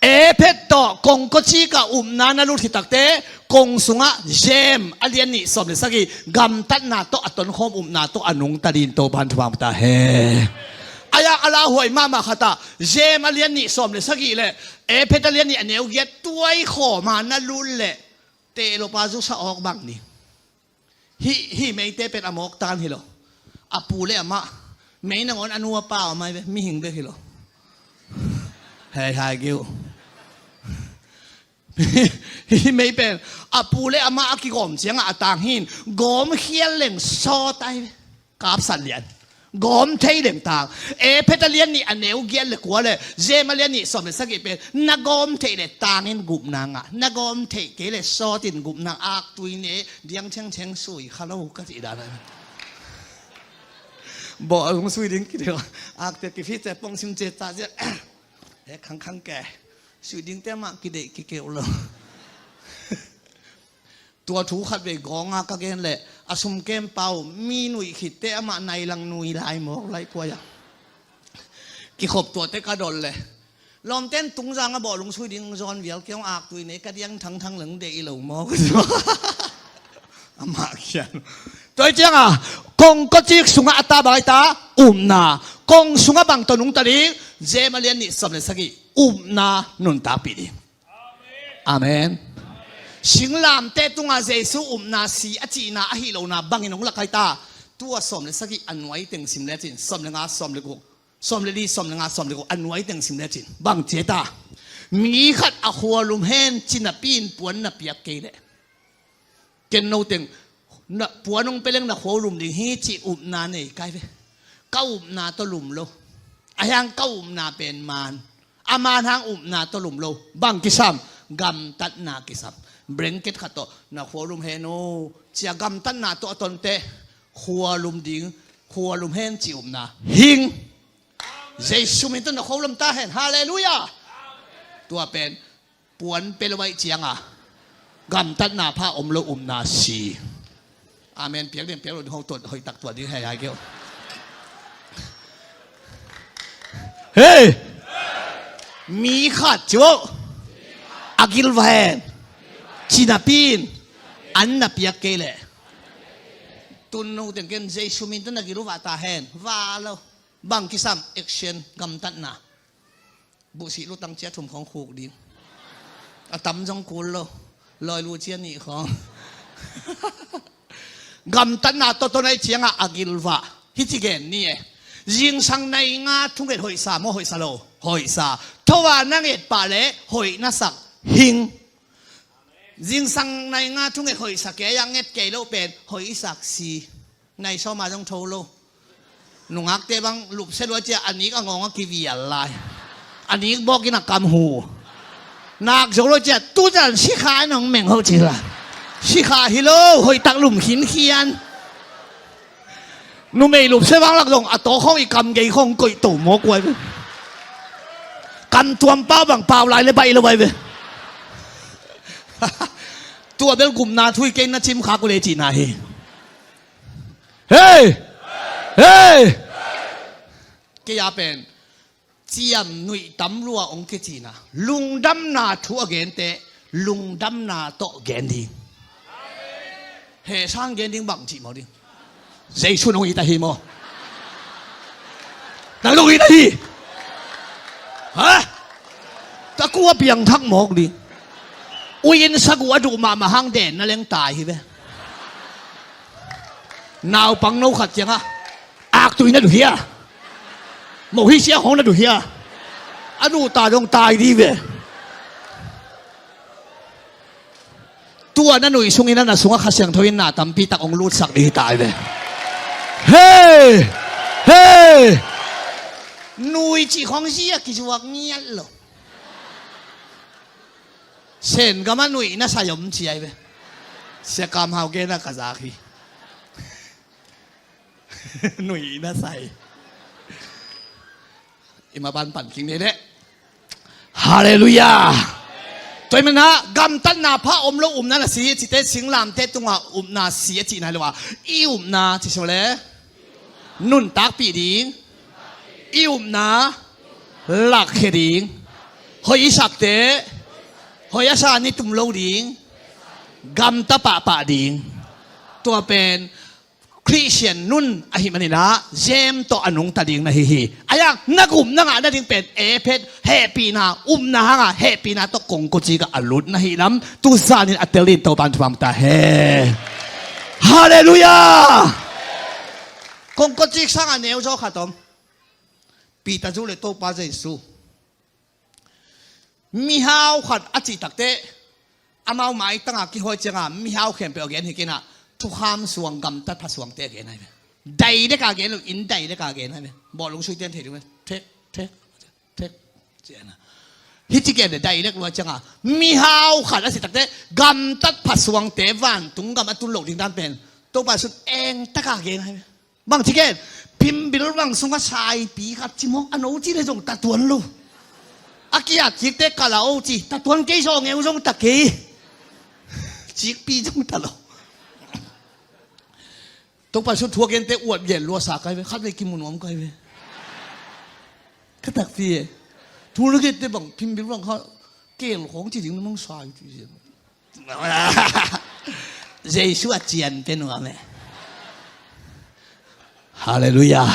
Efesa tawh kongkocik ah upna na lut khit takteh kong sungah James a lian nih sawm le sagih, gamtatna tawh a tonkhawm upna tawh a nungta dingin Topa in thupha hong pia ta hen. Ahi hang a lauhuai mahmah khat ah James a lian nih sawm le sagih le Efesa lian nih a neu giat tuai khawm a na lut leh teh lopa zusa awk bang ni. Hih, hih meite pen a mawk tan hi lo. A pu le a mah, mei nangawn a nu a pa a om ahi ve, mihing bek hi lo. Hei, hai giu. Hih mei pen a pu le a mah a kigawm ciangah a tang hi in, gawm khial leng sawt ahi ve. Kapsat lian. Gawm thei leng tang. Efesa lian nih a neu giat le kua le James a lian nih sawm le sagih pen na gawm theih le tangin gupna ngah, na gawm theih kei le sawtin gupna, aktui ne diang thengtheng sui kha lo ka cih dan. Bawh a lung sui ding kideu. Akte kifit ce pong sim ce ca zia. He khangkhang ke. Sui dingte mah kideih kikeuh lo. Tua thu khat vei gawnga ka gen leh a sum kem pau mi nuih khitte amah nai lang nui lai mawk lai puai ah. Kikhop tuahte ka dol leh lawmten tungzang a bawhlung sui ding zawn vial kei hong aktui nei ka diang thangthang leng deih lo mawk. Amah khian. Tua hi cianga kongkocik sungah a ta bang a hi ta, upna. Kong sungah bang tawh nungta ding? James a lian nih sawm le sagih, upna nuntakpih ding. Amen. Singlamteh tungah Jesu upna si a cihna ahi lohna bangin hong lak a hi ta. Tua sawm le sagih a nuai teng sim lecin, sawm le nga, sawm le guk, sawm le li, sawm le nga, sawm le guk a nuai teng sim lecin bang ci a hi ta? Mi khat a khualum hen ci napi in puan na piak kei leh, ken no teng na puan hong pia leng na khua uh lum ding hi cih upna nei kai ve. Ka upna tawh lum lo. Ahi hang ka upna pen maan. A maan hang upna tawh lum lo. Bang kisam? Gamtatna kisam. Blanket khat tawh na khua uh lum hen o, cia gamtatna tawh a tonte khua lum ding, khua lum hen cih upna hing. Jesu min tawh na khua uh lum ta hen. Halleluiah. Tua pen puan pia lo ahih cianga gamtatna pha om lo, upna si. Amen. Piak ding piak lo ding, ho tuat, hoih tak tuat ding, hei, hai keu. Hei! Mi khat cu a gilva hen ci napi in an na piak kei leh, tun no teng ken Jesu min tawh na gilva ta hen. Va lo. Bang kisam? Action, gamtatna. Buhsih lutang cia thum khawng khuk ding. A tam zong kul lo. Lawi lu cia nih khawng. Gamtatna tawh tawh na hih ciangah a gilvah. Hih ci gen ni e. Zingsang nai nga thunget hoihsa maw, hoihsa lo? Hoihsa. Tho a na nget pah leh hoih na sak hing. Zingsang nai nga thunget hoihsa kei a, nget kei lo pen hoih i sak si. Nai sawma zong tho lo. Nungakte bang lupsia lua cia a nik a ngawng a kivial lai. A nik bawkin a kam hu. Nak zo lo cia tutan sikha in hong meng ho ci la. Sikha hi lo, hoih tak lum khinkhian. Numei lupsia bang lak zong a tawkhawng i kam gei khawng koih to mawk uai ve. Kam tuam pau bang pau lai le baih lo uai ve. Tua bel gupna thu i kei na cim khak uh le cihna hi. Hei! Hei! Kei a pen ciam nuih tam lua hong kicina, lungdamna thu a gente lungdamna tawh gen ding. Hehsan gen ding bang cih mawk ding? Jesu nong it ahi maw? Nang nong it ahi? Ha? Takua piangthak mawk ding. Uiin sagu a duh mahmah hang den na leng tai hi ve. Naupang no khat ciangah aktui na duh hia? Moh hi sia hong na duh hia? A nuh ta dong tai di ve. Tua na nuih sungin a na sungah Kha Siangtho in na tampi tak hong lutsak ding hi tai ve. Hei! Hei! Nuih cih khong zia kizuak ngiat lo. Sen gam a nuih na sai om ci ai ve. Sia Kam Hau gen a ka zak hi. Nuih na sai. I ma ban pan king dede. Halleluiah. Tua i mana gamtatna pha om lo upna na si hi a cite singlamte tunga upna si a cihna hi lo a. I upna ci sio le. Nuntakpih ding. I upna lakkhia ding. Hoih i sakte. Hoih a sa ni tum lo ding. Gamta pahpah ding. Tua pen Khristian nun ahi maninah zem tawh a nungta ding na hi hi. Ayang na gum na ngah nading pen e phet hehpihna upna hanga hehpihna tawh kongkocik ah a lut na hi lam tuzanin a tel din Topan thupha ta he. Halleluiah. Kongkocik sanga neu zaw khat om. Peter zu le Topa Jesu. Mihau khat a cih takteh amau maitanga kihawi cianga mihau khempeuh a gen hi kinah thukham suang gamtat pha suangte a gen hai ve. Dai deka gen lo in dai deka gen hai ve. Bawhlung suite an thei ding ve. Thek thek thek. Ciana hi ci gen le dai dek lua cianga mihau khat a cih takteh gamtat pha suangte vantung gam a tun loh ding dan pen Topa sun engtaka gen hai ve. Bang ci ken phimbil bang sungah saipi khat cimawk a no ci le zong tatuan lo. A kiat cikte kala o ci tatuan kei zawng eu zong ta kei. Cikpi zong ta lo. Tokpan sut thuak gente uat gen luasa kai ve khat vei kimu nuam kai ve. Ka takpi e. Thu na gente bang phimbil bang kha kel khong ci ding na mong saipi zia. Jesu a cian pe nuam e. Halleluiah.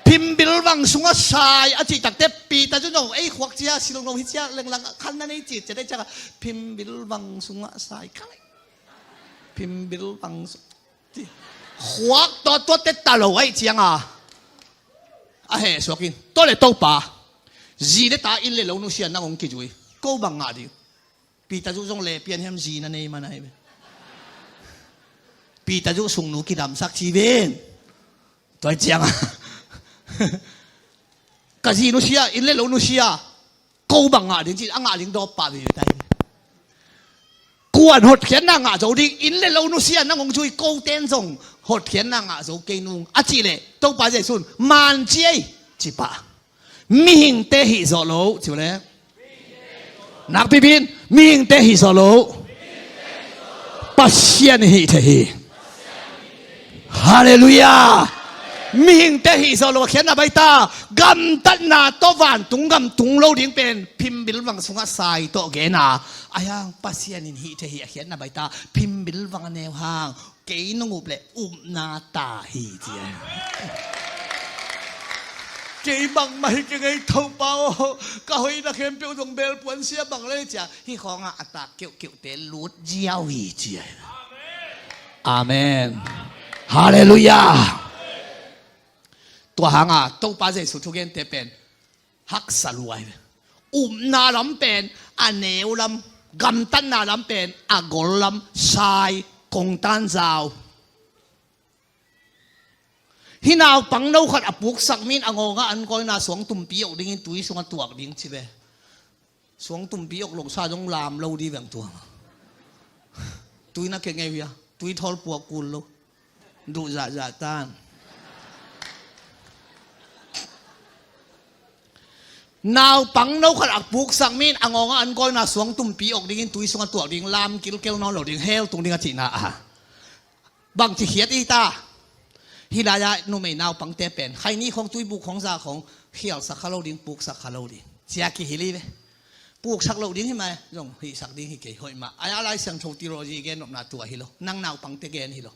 Phimbil vang sungah sai a cih takte Peter cu no ei khuak cia silno hi cia lenglang khan na nei cih cia dei cia phimbil vang sungah sai khalai. Phimbil vang sung khuak tawt tuatte ta lo aih cianga a heh suakin tawle Topa zi le ta inn le lo nusia nang hong kizui ko bang ngah ding. Peter zu zong le pian hiam zi na nei man ahi ve. Peter zu sungnu kidamsak ci ven. Tua cianga ka zi nusia inn le lo nusia ko bang ngah ding ci a ngah ding dawp pah veve tai. Kuan hotkhiatna ngah zo ding inn le lo nusia nang hong zui ko ten zong hotkhiatna ngah zo kei nung a cih leh Topa Jesu'n man ci ei ci pah. Mihingte hih zawh lo ci uh le nakpipin mihingte hih zawh lo Pasian hih thei hi. Halleluiah. Mihingte hih zawh lo a khiatna baita gamtatna tawh vantung gam tung lo ding pen phimbil vang sungah sai tawh gena a hiang Pasian in hih thei hi a khiatna baita phimbil vang a neu hang kei nong up le upna ta hi cia. Kei bangmah hi kei ngei Topa aw ka hoihna khempeuh zong belpuan sia bang le cia hi khawngah a tak keuhkeuhte lut ziau hi cia. Amen. Halleluiah. Tua hanga Topa Jesu thugente pen haksa luai ve. Upna lam pen a neu lam gamtatna lam pen a gol lam sai kongtan zau. Hi naupang no khat a puksak min a ngawngah an kawina suang tumpi awk dingin tui sungah tuak ding ci ve. Suang tumpi awk lo sa zong lam lo di veng tuang. Tui na kengeu hia tui thawl puak kul lo. Duh zahzah tan. Naupang no khat a puksak min a ngawngah an kawina suang tumpi awk dingin tui sungah tuak ding lam kilkel nawn lo ding hel tung ding a cihna a. Bang ci khiat i ta. Hi lai-ah numei naupangte pen khaini khong tuibuk khong za khong khialsak kha lo ding puksak kha lo ding cia kihil i ve. Puksak lo ding hi mai zong hihsak ding hi kei hoih mah ai a Lai Siangtho theology gen nopna tua hi lo nang naupangte gen hi lo.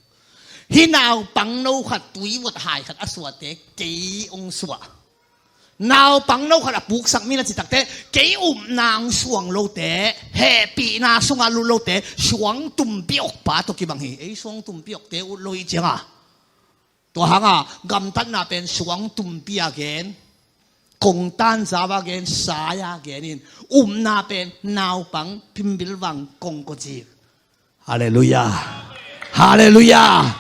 Hi naupang no khat tui uat hai khat a suate kei ong suah. Naupang no khat a puksak mi na citakte kei upna ang suang lote hehpihna sungah lut lote suang tumpi awkpa tawh kibang hi ei suang tumpi awkte ut lo hi cianga. Tua hanga gamtatna pen suang tumpi a gen. Kong tan zau a gen, sai a gen in. Upna pen naupang, phimbilvang, kongkocik. Halleluiah. Halleluiah.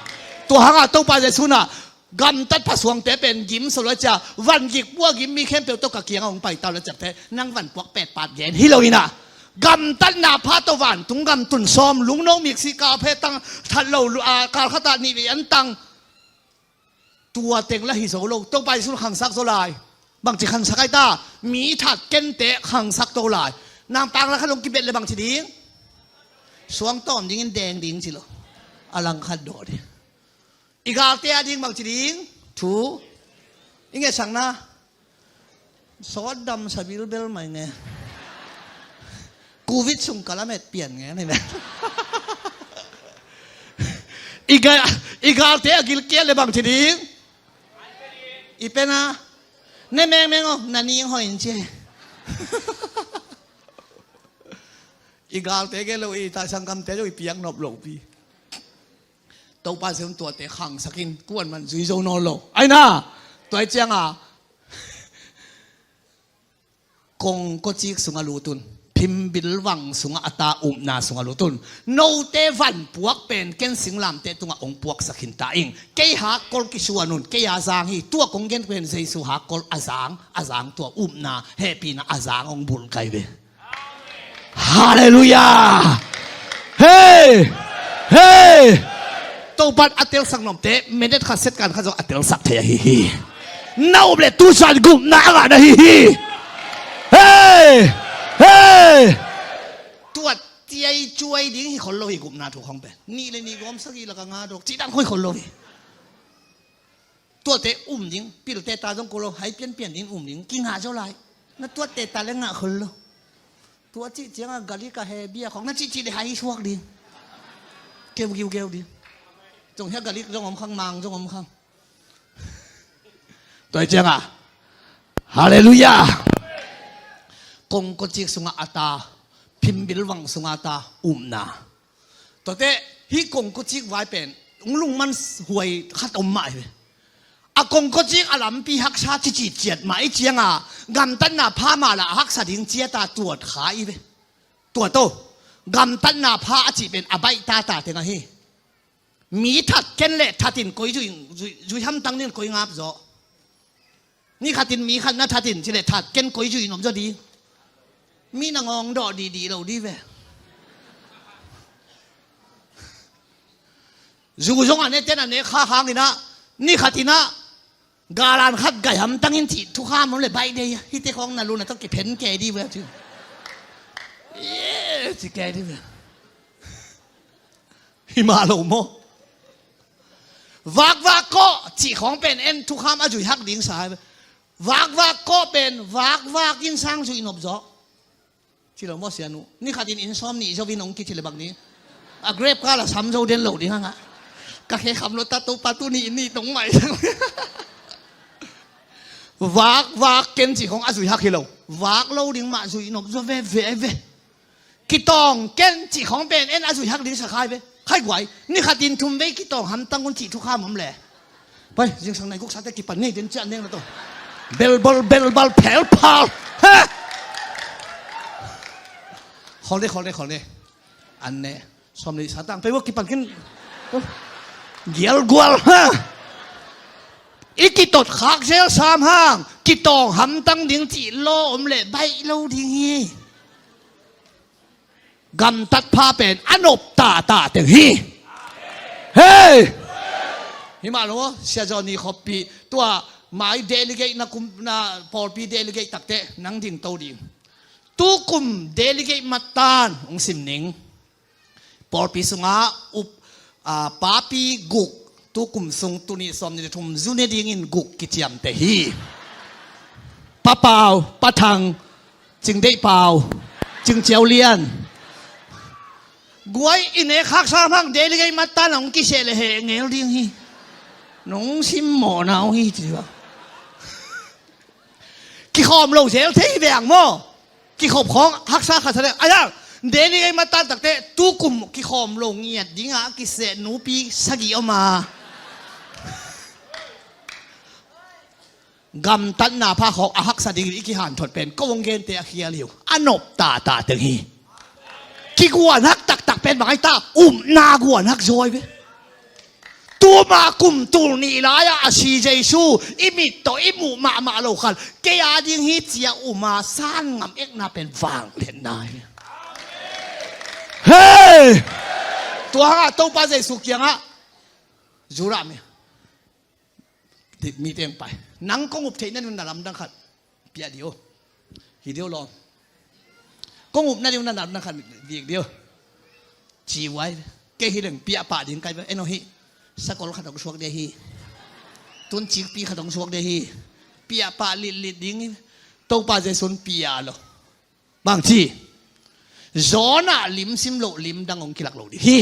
Tua hangah Topa Jesu in ah gamtat phasuangte pen gim sawh lo a cia, van gik pua gim mi khempeuh tawh ka kiangah hong pai ta uh lo a ciapte, nang van puak petpat gen hi lo in ah, gamtatna pha tawh vantung gam tun sawm, lungno miksi kal phe tang, that lo lu-, a, kal khatah nih vei an tang. Tua teng lah hi zo lo. Topa Jesu khangsak zaw lai. Bangci khangsak ai ta? Mi that kente khangsak to lai. Nang pang lah khat hong kibet le bangci ding? Suang tawm dingin deng ding ci lo. A lang khat dawh ding. I galte a ding bangci ding? Thu. I ngesakna. Sawt dam sa bilbel mai nge. Covid sung ka lamet pian nge, nei me. I ga-, i galte a gilkial le bangci ding? I pen a. Ne mengmeng aw, na ning hoi in ci. I galte gel lo, i ta sanggamte lo, i piak nop lo pi. Topa Jesu'n tuate khangsak in, kuaman zui zo nawn lo. Ai na, tua hi ciangah, kongkocik sungah lut un, phimbilvang sungah a ta, upna sungah lut un. Note van puak pen ken singlamteh tungah hong puaksak khin ta ing. Kei hakkol kisuan un, kei a zang hi, tua kong gen pen Jesu hakkol a zang, a zang tua upna, hehpihna a zang hong bulh kai ve. Halleluiah. Hei! Hei! Topa'n a telsak nopte, minute khat, second khat zong a telsak thei ahi hi. Na up le tu zan gupna a ngah na hi hi. Hei! Hei! Tua ciai cuai ding hi khol lo hi gupna thu khong pen. Nih le nih gawm sagih lak a nga dawk, cih dang khoi khol lo hi. Tuate um ding, pilte ta zong ko lo, hai pianpian ding um ding, kingah zaw lai. Na tuate ta le ngah khol lo. Tua cih ciangah galik a he bia khong, na cihcih le hai suak ding. Keu giugeu ding. Zong hia galik zong om khang, mang zong om khang. Tua hi ciangah. Halleluiah. Kongkocik sungah a ta, phimbilvang sungah a ta, upna. Tuate, hih kongkocik vai pen, hong lungman huai khat om mah hi ve. A kongkocik a lampi haksa cici ciat mah i ciangah, gamtatna pha mah lah a haksa ding ciat a tuat kha i ve. Tua to, gamtatna pha a cih pen a baih tata teng ahi. Mi that ken le that in koi zui, zui, zui hamtang ding koi ngap zaw. Ni khatin mi khat na that in ci le that ken koi zui nop zaw di. Mi na ngawng dawh dihdih lo di ve. Zu zong a ne ten a ne kha hangin ah, ni khatin ah, galan khat gai hamtang in cih thukham om le baih dei a, hihte khawng na lu na tawh kiphen kei di ve ci. Ye, ci kei di ve. Hi mah lo maw? Vakvak kawh cih khawng pen en thukham a zui hak ding sa. Vakvak kawh pen vakvak in sang zui nop zaw. Ci lo maw sianu? Ni khatin inn sawm nih zo in hong kici le bang ni. A grep kal a sam zo den lo ding hang a. Ka khe kham lo ta Topa tuni inn nih tong mai. Vakvak ken cih khawng a zui hak hi lo. Vak lo ding mah zui nop zaw ve ve ve. Kitawng ken cih khawng pen en a zui hak ding sa khai ve. Khai guai, ni khatin thum vei kitawng hamtang un cih thukham om le. Pai, zingsang nai guk sate kipan ngei den ciah neng na to. Belbal, belbal, phelphal. He! Khol ne, khol ne, khol ne. An ne. Sawm le sa tang. Pai gua kipan kin. Gial gual, ha! I kitot khak zel sam hang. Kitawng hamtang ding cih lo om le baih lo ding hi. Gamtat pha pen a nop tata teng hi. Hei! Hi mah lo, Sia Johnny Khoppi, tua mai delegate na kum, na pawlpi delegate takte nang ding to ding. Tukum delegate matan hong sim ning. Pawlpi sungah up, a, papi guk, tukum sung tuni sawm nih le thum zu ne dingin guk kiciamteh hi. Pa Pau, Pa Thang, Cing Deih Pau, Cing Ciau Lian. Guai i nek haksa hmang delegate matan hong kiseh le heh ngel ding hi. Nong simmawhna uh hi ci va. Kikhawm lo zel thei hi veng maw? Kikhop khawng haksa khat sa le. Ayang, delegate matan takte tukum kikhawm lo ngiat dingah kiseh nupi sagih om a. Gamtatna pha khawng a haksa dingin i kihanthot pen ko hong gente a khial hi uh. A nop tahtah teng hi. Kiguan hak taktak pen bang ai ta, upna guan hak zaw hi ve. Tuma kum tul nih lai-ah a si Jesu i mit tawh i muh mahmah lo khan kei a ding hi ci-a um a, san ngam ekna pen vangliatna hi. Hei! Tua hangah Topa Jesu kiangah Judah mi, mi teng pai, nang kong up theih nading na lamdang khat pia dih o. Hi dih o lawm. Kong up nading na lamdang khat dik dih o. Ci uh ai ve. Kei hi leng pia pah ding kai ve. Eno hi. Sakol khat hong suak dih hi. Tun cikpi khat hong suak dih hi. Pia pah litlit ding hi. Topa Jesu'n pia lo. Bang ci? Jonah lim sim loh lim dang hong kilak lo ding hi.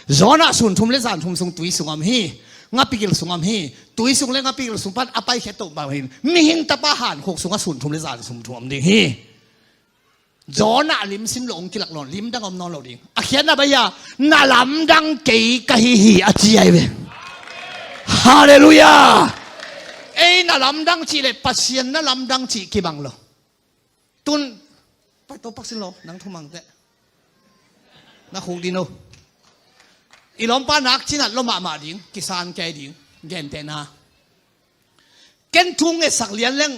Jonah sun thum le zan thum sung tui sung om hi. Ngapigil sung om hi. Tui sung le ngapigil sung pan a paikhiat toh bang hi. Mihing tapa hankhuk sungah sun thum le zan thum thum om ding hi. Jonah lim sim loh hong kilak lo, lim dang om nawn lo ding. A khiatna bang hiam? Na lamdang kei ka hi hi a ci ai ve. Halleluiah. Ei na lamdang cih le Pasian na lamdang cih kibang lo. Tun pai to pak sin lo, nang thumang teh. Na khuk ding lo. I lawmpa nak cinat lo mahmah ding, kisan kei ding, gentehna. Ken thu ngetsak lian leng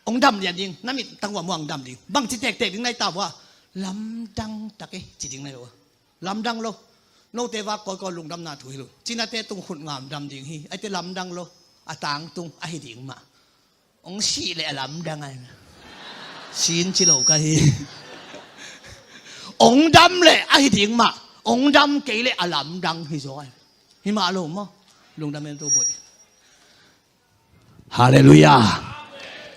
hong dam lian ding, na mit tang uh a muang dam ding. Bangci tektek ding na hi ta uh a, lamdang tak e ci ding na hi lo. Lamdang lo. Note vak kawikawi lungdamna thu hi lo. Cinate tung khut ngam dam ding hi. Aite lamdang lo. A tangtung ahi ding mah. Hong sih leh a lamdang ai. Sin ci lo ka hi. Hong dam leh ahi ding mah. Hong dam kei leh a lamdang hi zaw ai. Hi mah lo maw. Lungdam en to boih. Halleluiah.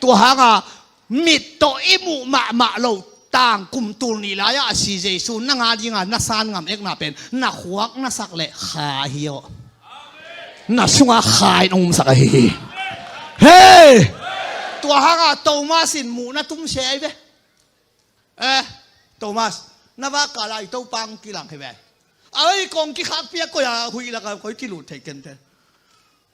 Tua hanga mit tawh i muh mahmah lo tang kum tul nih lai-ah a si Jesu nang a dinga na san ngam ekna pen na khuak na sak leh kha hi aw. Na sunga kha in hong umsak ahi hi. Hei! Tua hanga Thomas in muhna tum se ai ve. Eh, Thomas, na vak kal a i Topa hong kilang hi ve. Ai, kong kikhak piak koi a huih laka koi kilut thei kente.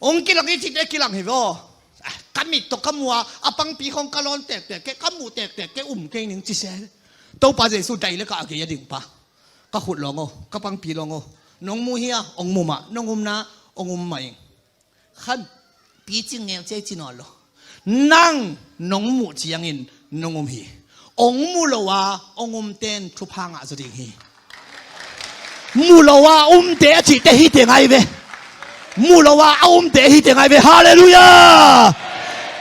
Hong kilang i cite kilang hi ve aw. Ah, ka mit tawh ka mu a, a pangpi khong ka lawn tektek kei, ka mu tektek kei, um kei ning ci se. Topa Jesu dai le ka a gei a ding pa. Ka khut lawng aw, ka pangpi lawng aw. Nong mu hi a, hong mu mah, nong umna, hong um mah ing. Khan picing ngeu cia i ci nawn lo. Nang nong muh ciangin nong um hi. Hong mu lo a hong umten thupha ngah zaw ding hi. Mu lo a umte a cihte hi teng ai ve. Mu lo a a umte hi teng ai ve. Halleluiah.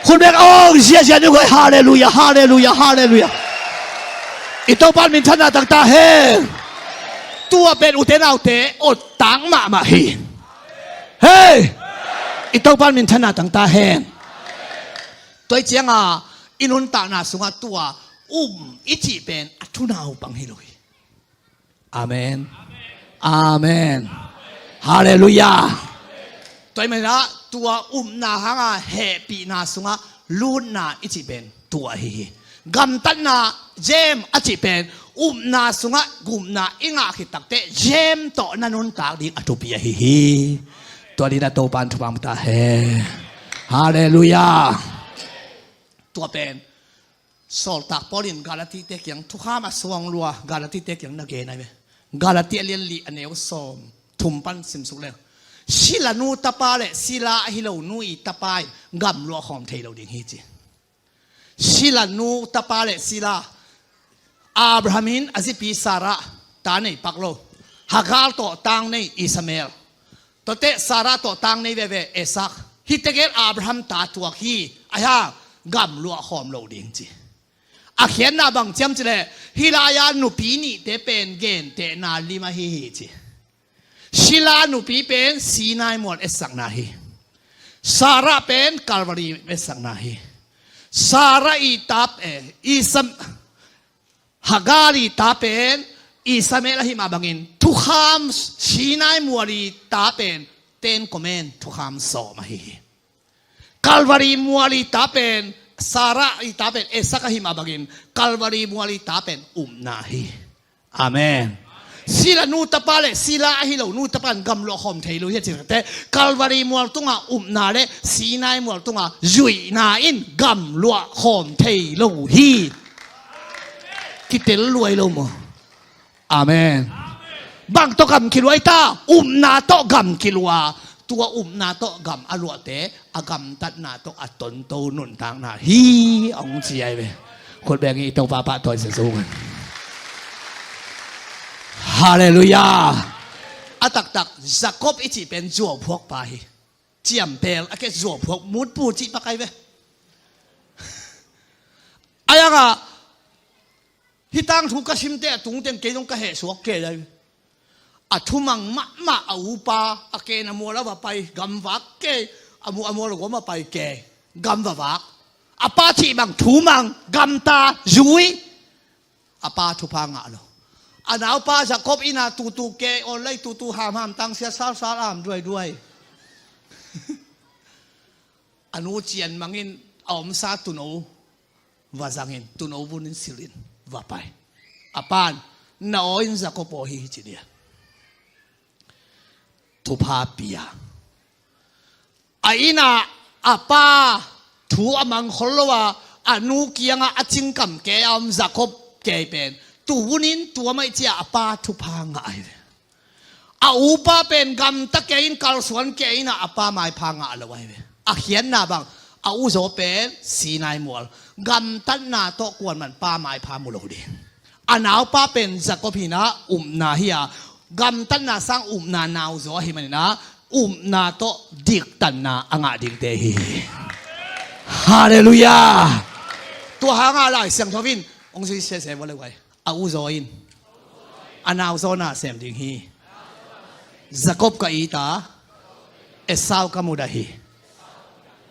Khut bek awng ziazia ni guai. Halleluiah, halleluiah, halleluiah. I Topa minthanna tangta hen. Tua pen ute naute awt tang mahmah hi. Hei! I Topa minthanna tangta hen. Tua i cianga i nuntakna sungah tua um i cih pen a thunau pang hi lo hi. Amen. Amen. Halleluiah. Tua i menah tua upna hanga hehpihna sungah lutna i cih pen tua ahi hi. Gamtatna, zem a cih pen upna sungah gupna i ngah khit takteh zem tawh na nuntak ding a thupi ahi hi. Tua dina Topan thupha ta hen. Halleluiah. Tua pen Sawltak Paul in Galatite kiang thukham a suang lua Galatite kiang na gen ai ve. Galati a lian li a neu sawm thum pan simsuk leng, silanu tapa le sila ahi lo nu i tapa in gamluah khawm thei lo ding hi ci. Silanu tapa le sila, Abraham in a zipi Sarah ta nei pak lo, Hagar tawh tang nei Ismael, tuate Sarah tawh tang nei veve Isaac, hihte gel Abraham ta tuak hi. Ahi hang gamluah khawm lo ding ci. A khiatna bang ciam cileh hih lai-a nupi nihte pen gentehna lim ahi hi ci. Sila nupi pen Sinai mual etsakna hi. Sarah pen Calvary etsakna hi. Sarah i tap eh, Isam, Hagar i ta pen Ismael ahi mah bangin thukham Sinai mual i ta pen Ten Command thukham sawm ahi hi. Calvary mual i ta pen Sarah i ta pen Isaac ahi mah bangin Calvary mual i ta pen upna hi. Amen. Sila nu tapa le sila ahi lo nu tapa in gamluah khawm thei lo hi a ci takte, Kalvari mual tunga upna le Sinai mual tunga zuihna in gamluah khawm thei lo hi. Kitel luai lo maw? Amen. Bang tawh gam kilua i ta? Upna tawh gam kilua. Tua upna tawh gam a luahte a gamtatna tawh a tonto nuntakna hi, hong ci ai ve. Khut beng i Topa pahtawi zia zong. Halleluiah. A taktak Jacob i cih pen zuauphuak pa hi. Ciampel a ke zuauphuak mutpu cih pakai ve. A yangah hih tangthu ka simte a tungteng kei zong ka hehsuak kei lai. A thumang mahmah a upa a ken a mual a va pai, gamvak kei, a mu a mual a guam a pai kei, gam va vak. A pa cih bang thumang, gamta, zui. A pa thupha ngah lo. A naupa Jacob ina tutu kei, awn lai tutu hamham tangsia salsal am duaiduai. A nu cian mangin a omsa tuno va zangin tuno vunin silhin va pai. A pan na aw in Jacob aw hi hi ci dia. Thupha pia. A ina a pa thu a mangkhol lo a, a nu kianga a cingkam kei a om Jacob kei pen tu vunin tua mai cia a pa thupha ngah ahi ve. A upa pen gamta kei in kalsuan kei ina a pa maipha ngah lo ahi ve. A khiatna bang a uzaw pen Sinai mual gamtatna tawh kuanman pa maipha mu lo ding. A naupa pen Jacob hina upna hi a, gamtatna sang upna nauzaw ahi manina upna tawh diktanna a ngah dingte hi. Halleluiah. Tua hanga Lai Siangtho in hong zui sese vua le guai. A uzaw in a nauzaw na sem ding hi. Jacob ka it a, Esau ka mudah hi.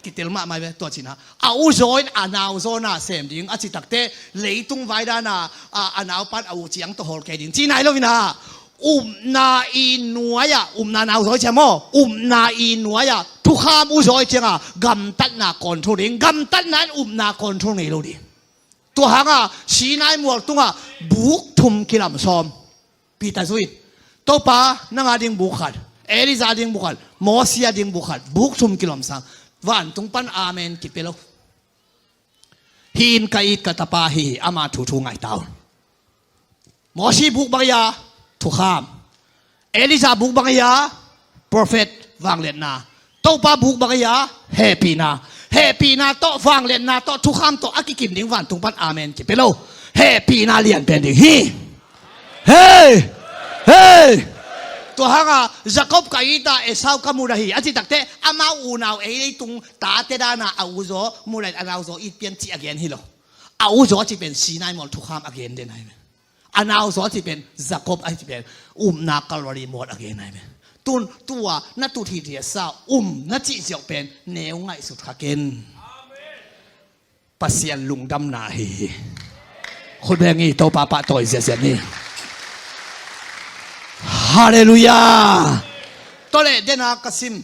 Kitel mahmah ve tua cina. A uzaw in a nauzaw na sem ding a ci takte leitung vaidana a, a naupan a u ciang tawh hawl kei ding ci nai lo ina. Upna i nuai-ah upna nauzaw i ciam aw, upna i nuai-ah thukham uzaw i cianga gamtatna control ding, gamtatna in upna control ngei lo ding. Tua hanga Sinai mual tunga buk thum kilam sawm. Peter zui in, Topa, nanga ding buk khat, Elijah ding buk khat, Mosi a ding buk khat, buk thum kilawm sang. Vantung pan amen kipia lo. Hih in ka it ka tapa hi, ama thu thu ngai ta un. Mosi buk bang hi a, thukham. Elijah buk bang hi a, prophet, vangliatna. Topa buk bang hi a, hehpihna. Hehpihna tawh vangliatna tawh thukham tawh a kikim ding vantung pan amen kipia lo. Hehpihna lianpen ding hi. Hei! Hei! Tua hanga Jacob ka it a, Esau ka mudah hi a ci takte amau unau ei leitung tate dana a uzaw mudah in a nauzaw it pian cih a gen hi lo. A uzaw a cih pen Sinai mual thukham a gen den ahi ve. A nauzaw a cih pen Jacob a cih pen upna Kalvari mual a gen ahi ve. Tun tua na tut hi dia sa um na cih ziau pen neu ngaihsut kha ken. Pasian lungdamna hi hi. Khut beng hi, Topa pahtawi ziahziah ni. Halleluiah. Tua leh dena ka sim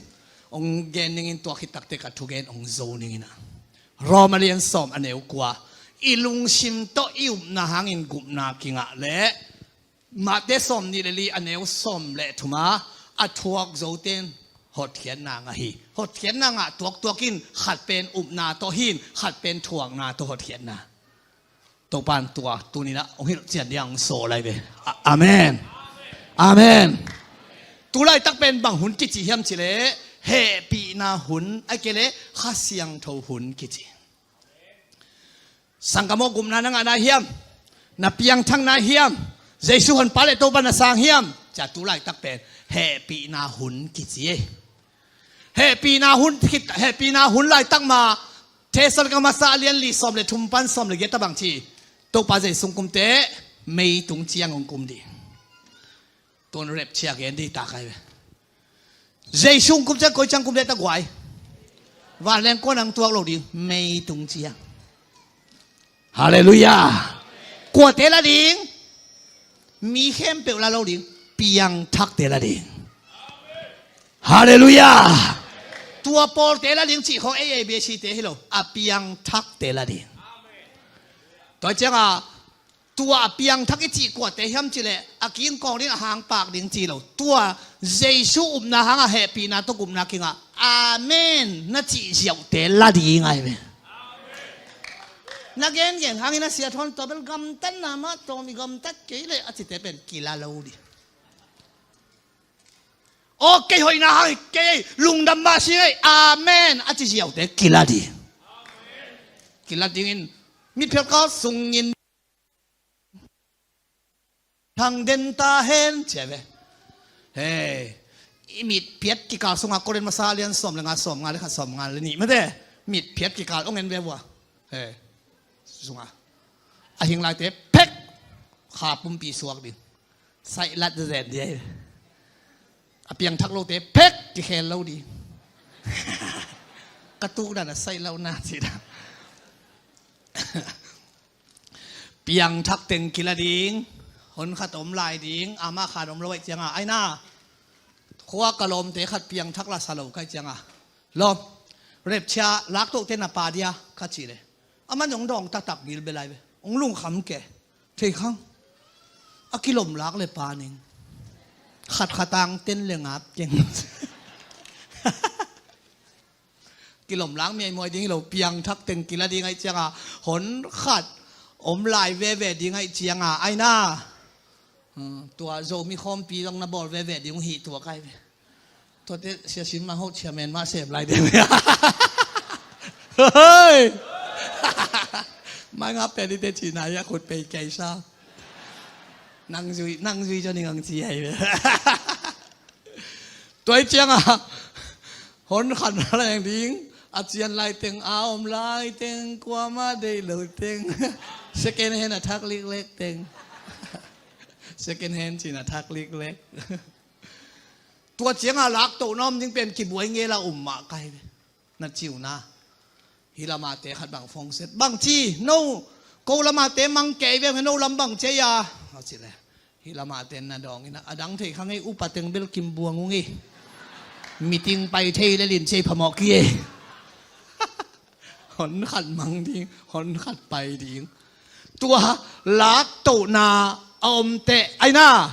hong gen ningin tua khit takte ka thugen hong zo ningin a. Rom a lian sawm a neu kua. I lungsim tawh i upna hangin gupna kingah leh Mate sawm nih le li a neu sawm le thuma a thuak zote in hotkhiatna ngah hi. Hotkhiatna ngah tuaktuak in khat pen upna tawh hi in khat pen thuakna tawh hotkhiatna. Topa in tua tuninah hong hilhcian ding hong sawl lai ve. A-, amen. Amen. Tulaitak pen bang hun kici hiam cileh hehpihna hun a kei leh Kha Siangtho hun kici. Sanggam aw, gupna na ngah nai hiam? Na piangthak nai hiam? Jesu honpa le Topa na sang hiam? Cia tulaitak pen hehpihna hun kici ei. Hehpihna hun, hehpihna hun laitak ma Thessalonika masa a lian li sawm le thum pan sawm le giat a bang ci. Topa Jesu hong kumte meitung ciang hong kum ding. Tuan rapture gen ding ta kai ve. Jesu kum ciang koi ciang kum ding ta guai. Vanleng kuan ang tuak lo ding meitung ciang. Halleluiah. Kuate la ding? Mi khempeuh la lo ding. Piangthakte la ding. Halleluiah. Tua pawlte la ding cih khawng ei A B C te hi lo. A piangthakte la ding. Tua ciangah Tua a piangthak i cih kuate hiam cih leh a kingkawng ding, a hangpak ding ci lo. Tua Jesu upna hangah hehpihna tawh gupna kingah amen na cih ziauhte la ding ahi ve. Na gengen hangin a sia thawn tua bel gamtatna mah tawm i gamtat kei leh a cite pen kila lo ding. Aw kei hoihna hang hi kei, lungdam mah si ei, amen a ci ziauhte kila ding. Kila dingin mitphial kal sungin thang den ta hen ci a ve. Hei, i mitphiat kikal sungah Korin masa lian sawm le nga, sawm nga le khat, sawm nga le nih mate, mitphiat kikal ong en ve vua. Hei, sungah a hing laite phek kha pumpi suak ding. Saihlat zen ding ahi. A piangthak lote phek kikhel lo ding. Ka tukdan a saih lo na ci dan. Piangthak teng kila ding. Hon khat om lai ding. Amah khan om lo aih cianga aina. Khua ka lawmte khat piangthak la sa lo kai cianga, lawm, repchia laktohte na pa dia ka cih le, aman hong dawng taktak bilbel ai ve. Hong lungkham ke. Thei khang. A kilom lak le pa ning. Khat khat ang ten le ngap keng. Kilom lak miaimuai ding hi lo, piangthak teng kila ding aih cianga, hon khat om lai veve ding aih cianga aina. Hmm, tua Zomi khawmpi zong na bawl veve ding uh hi tua kai ve. Tuate siasin mah hoh ciamen mah sem lai ding. Hei! Mai ngap pia dite cina ya khut pei kei sa. Nang zui, nang zui zon ing ang ci hai ve. Tua aih cianga hon khan leng ding, a cian lai teng, a om lai teng, kuama dei lo teng. Second hand a thak liklek teng. Second hand cin a thak liklek. Tua cianga laktohna om ding pen kibuai ngela um mah kai ve. Na ciuna hi lamate khat bang fongset bang ci no, ko lamate mang kei ve, no lam bang ci a, a ci le. Hi lamate na dawng ina a dang thei khang ei, upa teng bel kim buang ung ei. Meeting pai thei le lin ci ei phamawh ki ei. Hon khat mang ding, hon khat pai ding. Tua laktohna a om teh aina.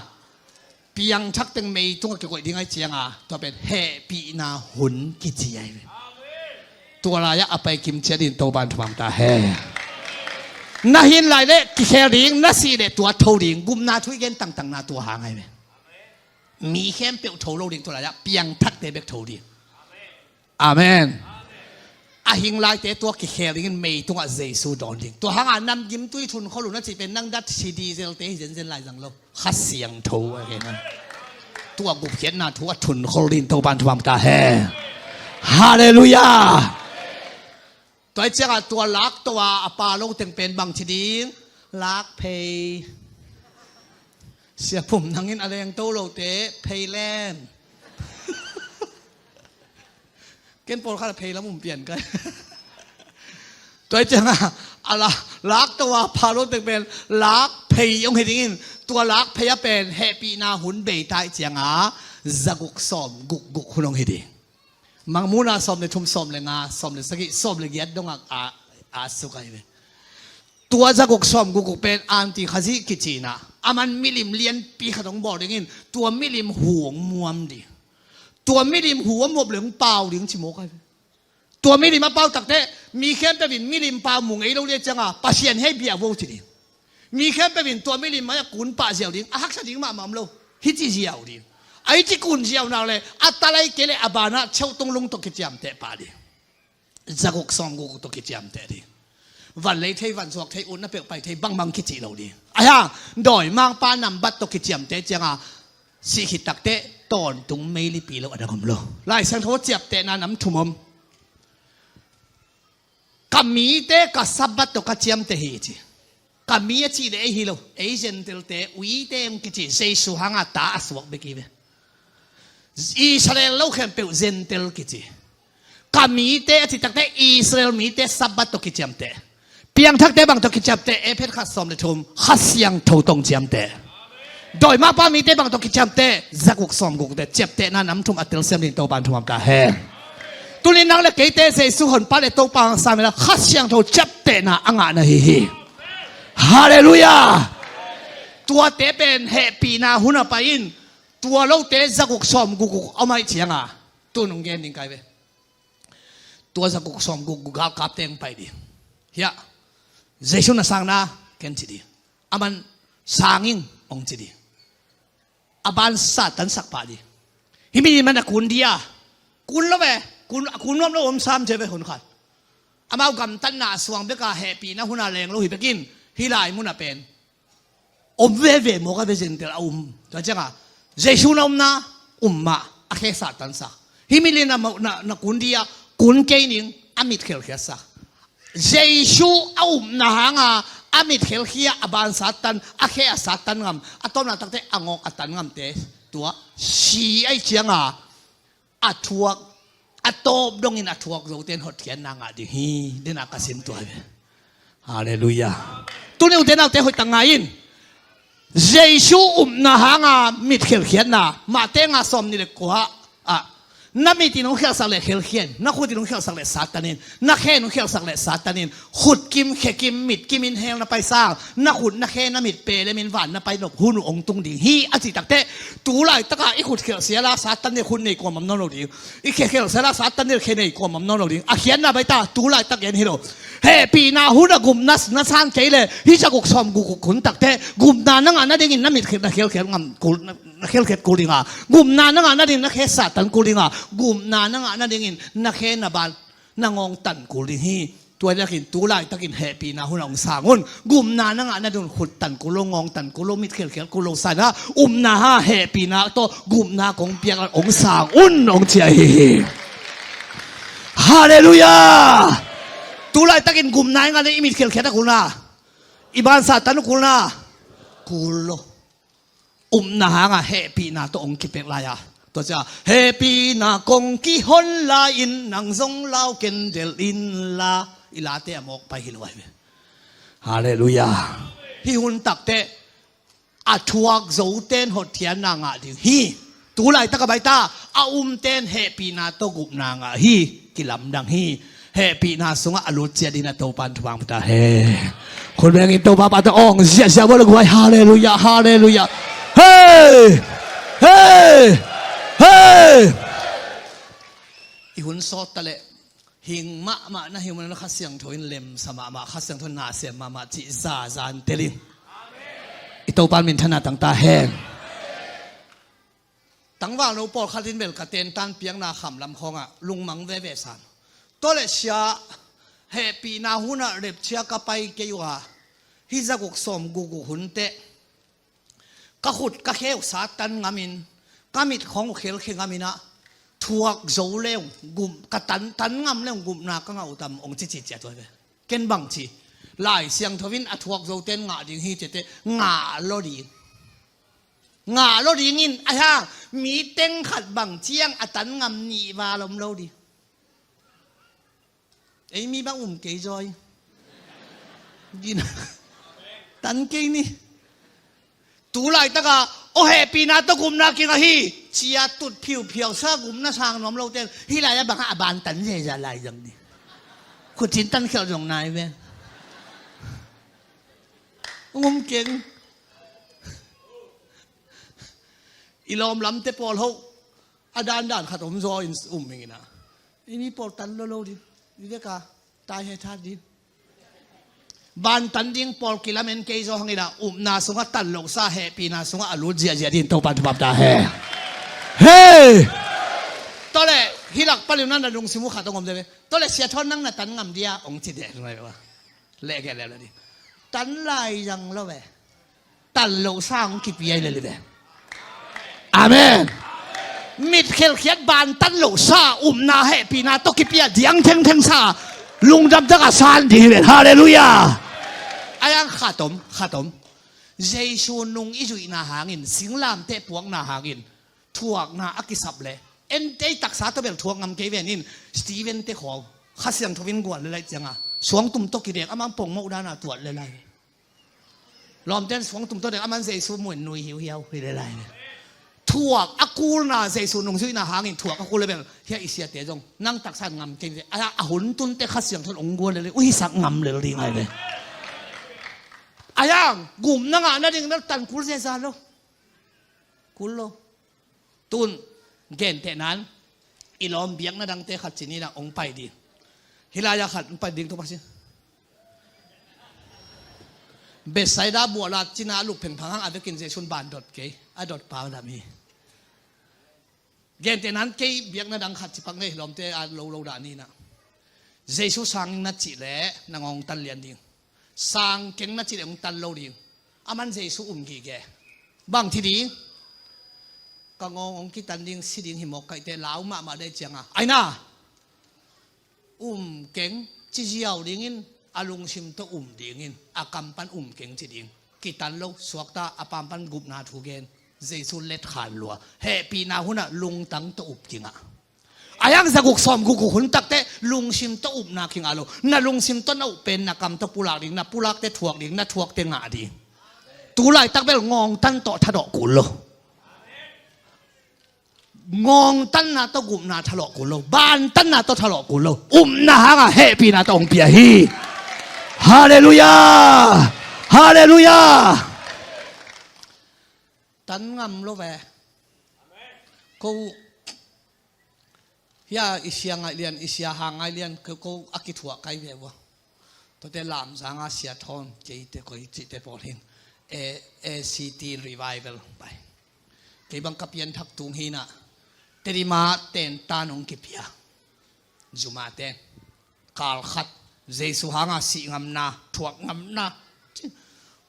Piangthak teng mei tungah kikoih ding aih cianga, tua pen hehpihna hun kici ahi ve. Tua lai-ah a pai kim ciat in Topan thupha ta hen. Na hin lai le kikhel ding, na sih le tua tho ding, gupna thu i gen tangtangna tua hang ahi ve. Mi khempeuh tho lo ding, tua lai-ah piangthakte bek tho ding. Amen. A hing laite tua kikhel dingin mei tungah Jesu dawn ding. Tua hanga namgimtui thunkhol uh na cih pen nang dat si diesel te hi zenzen lai zang lo. Kha Siangtho a hen. Tua gupkhiatna thu a thunkhol dingin Topan thupha ta hen. Halleluiah. Tua aih cianga tua lakto a a pa lo teng pen bang ci ding? Lak phei. Siapum nangin a lengto lote phei len. Ken pawlkhat a phei lam um pian kai. Tua aih cianga a la, lakto a pa lo teng pen lak phei hong hi dingin, tua lak phei a pen hehpihna hun bei ta aih cianga zaguk sawm guk guk hun hong hi ding. Mangmuhna sawm le thum, sawm le nga, sawm le sagih, sawm le giat dongah a, a suk ahi ve. Tua zaguk sawm guk guk pen anti Khazih kici ina, aman milim lianpi khat hong bawl dingin tua milim hu hong muam ding. Tua milim hu a muap le hong pau ding ci mawk ahi ve. Tua milim a pau takteh mi khempeuh in milim pau mu ngei lo le cianga Pasian hei bia vo ci ding. Mi khempeuh in tua milim mai a kun pah ziau ding, a haksa ding mahmah om lo. Hih ci ziau ding. A hih ci kun ziau nak le a talai kei le a banah cheuh tung lung tawh kiciamteh pah ding. Zaguk sawm guk tawh kiciamteh ding. Van lei thei, van suak thei, utna peuh pai thei bangbang kici lo ding. Ahi hang dawimangpa nambat tawh kiciamteh cianga sih khit takteh tawntung meilipi lo a dang om lo. Lai Siangtho ciaptehna nam thum om. Ka mite ka Sabbath tawh ka ciamteh hi ci. Ka mi a cih le ei hi lo, ei Gentile-te, uite hong kici, Jesu hanga ta a suak bek hi ve. Israel lo khempeuh Gentile kici. Ka mite a cih takteh Israel mite Sabbath tawh kiciamteh. Piangthakte bang tawh kiciamteh, Efesa khat sawm le thum, Kha Siangtho tawh ciamteh. Dawimangpa mite bang tawh kiciamteh, zaguk sawm gukte, ciaptehna nam thum a telsiam ding Topan thupha ta hen. Tuni nang le keite Jesu honpa le Topa hong sam inla Kha Siangtho ciaptehna a ngahna hi hi. Halleluiah. Tuate pen hehpihna hun a pai in, tua lote zaguk sawm gukguk a om ahih cianga, tu nung gen ding kai ve. Tua zaguk sawm gukguk galkapte hong pai ding. Hiah, Jesu na sangna ken ci ding. Aman sangin hong ci ding. A ban Satan sak pah ding. Hih mi man a kun dia, kun lo ve. Kun, a kun nuam lo om sam cia ve hun khat. Amau gamtatna a suang beka hehpihna huna leng lo hi bekin, hih lai muna pen om veve mawk a ve, Gentile a um. Tua cianga Jesu na omna um mah, a khe Satan sak. Hih mi le na, na, na kun dia, kun kei ning, a mit khelkhiat sak. Jesu a upna hanga a mit khelkhia, a ban Satan, a khe a Satan ngam, a tawpna takte a ngawk a tan ngamte tua si ahih cianga a thuak, a tawp dongin a thuak zoten hotkhiatna ngah ding hi, dena ka sim tua hi ve. Halleluiah. Tuni ute naute hoih tak ngai in. Jesu upna hanga mit khelkhiatna, Mate nga sawm nih le kua ah, na mit in hong khialhsak leh khelkhia in, na khut in hong khialhsak leh Satan in, na khe in hong khialhsak leh Satan in, khut kim, khe kim, mit kim in hell na pai sang, na khut, na khe, na mit pelemin van na pai nop hun uh hong tung ding hi, a cih takte, tu laitaka i khut khialh siala Satan in khut nei kuamah om nawn lo ding. I khe khialh siala Satan in khe nei kuamah om nawn lo ding. A khiatna baita, tu laitak gen hi lo. Hehpihna hun a gupna na san kei leh, hih zaguk sawm gukguk hun takte, gupna na ngah nadingin na mit khe na khelkhiat ngam kul, na khelkhiat kul dinga, gupna na ngah nadingin na khe Satan kul dinga, gupna na ngah nadingin na khe na ban, na ngawng tan kul ding hi. Tua laitak in, tu laitakin hehpihna hun a hong sang un. Gupna na ngah nadingin khut tan kul lo, ngawng tan kul lo, mit khelkhiat kul lo, sana upna ha hehpihna tawh gupna kong piak a hong sang un, hong ci ahi hi. Halleluiah. Tu laitakin gupna i ngah le i mit khelkhiat a kulna, i ban Satan uh kulna, kul lo. Upna hanga hehpihna tawh hong kipek lai-a, tua cia, hehpihna kong kihon lai-in nang zong lau ken delh inla, i late a mawk pai hi lo ahi ve. Halleluiah. Hih hun takte a thuak zoten hotkhiatna ngah ding hi. Tu laitaka baita, a umten hehpihna tawh gupna ngah hi. Kilamdang hi. Hehpihna sungah a lut ciat dingin a Topan thupha pia ta hen. Khut bengin Topa pahtawi ong ziahziah bawh le guai. Halleluiah, halleluiah. Hei! Hei! Hei! I hun sawt ta leh, hing mahmah na hi un, Kha Siangtho in lemsa mahmah, Kha Siangtho in na sem mahmah cih zaza in tel in. I Topan minthanna tang ta hen. Tangvalno pawlkhat in bel ka tentan piakna khamlam khawngah lungmang veve san. Tua leh sia, hehpihna hunah repchia ka pai kei uh a, hih zaguk sawm gukguk hun teh ka khut ka khe uh Satan ngamin, ka mit khawng uh khelkhia ngamin ah, thuak zo le uh, gum, ka tan, tan ngam le uh gupna ka ngah uh tam, hong cici ciat uh ahi ve. Ken bang ci, Lai Siangtho in a thuak zoten ngah ding hi cih teh, ngah lo ding. Ngah lo dingin, ahi hang, mi teng khat bang ciang a tan ngam nih val om lo ding. Ei mi bang um kei zaw. Gina. Tan kei ni. Tu laitaka, aw hehpihna tawh gupna kingah hi, cia tut phiuphiau sa gupna sang nuam lote, hih lai-ah bangah a ban tan zeza lai zang ni. Khutin tan khialh zong nai ve. Ngum keng. I lawm lamte pawl hoh a dandan khat om zaw in um ing ina. I mi pawl tan lo lo ding. I veka tai he that ding. Ban tan ding pawl kilamen kei zaw hang ina, upna sungah tan lohsa, hehpihna sungah a lut ziahziah ding Topan thupha pia ta hen. Hei! Tua leh, hih lak paliu na na lungsim uh khat hong om de ve. Tua leh Sia Thawn nang na tan ngam dia hong ci deh. Leh kei leh leh ding. Tan lai zang lo ve. Tan lohsa hong kipia hi lel hi ve. Amen. Mit khelkhiat ban tan lohsa, upna hehpihna tawh kipia diang thengtheng sa, lungdam taka san ding hi ve. Halleluiah. Ahi hang khat om, khat om. Jesu nung i zuihna hangin, singlamteh puakna hangin, thuakna a kisap leh, en tei taksa tawh bel thuak ngam kei ven in, Stephen te khawng Kha Siangtho in guan le lai cianga, suangtum tawh kidek, amang pongmoh dana tuat le lai. Lawmten suangtum tawh dek, aman Jesu muin nui hiuhiau hi le lai. Thuak a kulna, Jesu nungzuihna hangin thuak a kul le bel, hia i siate zong nang taksa in ngam keng ve. A, a hun tunte Kha Siangtho in hong guan le le, uhisak ngam lel ding ai ve. Ayang gum na ngah nading na tan kul zeza lo. Kul lo. Tun gentehnan i lawm biakna dangte khat ci ni na hong pai ding. Hih lai-ah khat hong pai ding tu pasi. Bethsaida buala cina a lup phengphang hang a vekin Jesu'n ban dot kei a dot pau lam hi. Gentehnan kei biakna dang khat cipak nei lawmte a lo lo dah ni na. Jesu sang na cih leh na ngawng tan lian ding. Sang keng na cih leh hong tan lo ding. Aman Jesu um gige. Bang ci ding? Ka ngawng hong kitan ding si ding hi mawk kaihte lau mahmah dei cianga. Aina um keng ci ziau dingin a lungsim tawh um dingin a kam pan um keng ci ding. Kitan lo suakta a pampan gupna thu gen. Jesu let khan lua hehpihna hunah lungtang tawh up kingah. Ayang zaguk sawm gukuk hun takte lungsim tawh upna kingah lo. Na lungsim tawh na up pen na kam tawh pulak ding, na pulakte thuak ding, na thuakte ngah ding. Tulaitak bel ngawngtan tawh thadawh kul lo. Ngawngtanna tawh gupna thalawh kul lo. Bantanna tawh thalawh kul lo. Upna hangah hehpihna tawh hong pia hi. Halleluiah. Halleluiah. Tan ngam lo ve. Ko hia i sia ngai lian, i sia ha ngai lian, ko, ko a kithuah kai ve ua. Tote lamzanga sia thawn keite koi cihte pawl hin, A C T revival pai. Kei bang ka pianthak tung hinah Tedim ah tentan hong kipia. Zuma ten kalkhat Jesu hanga sih ngamna, thuak ngamna.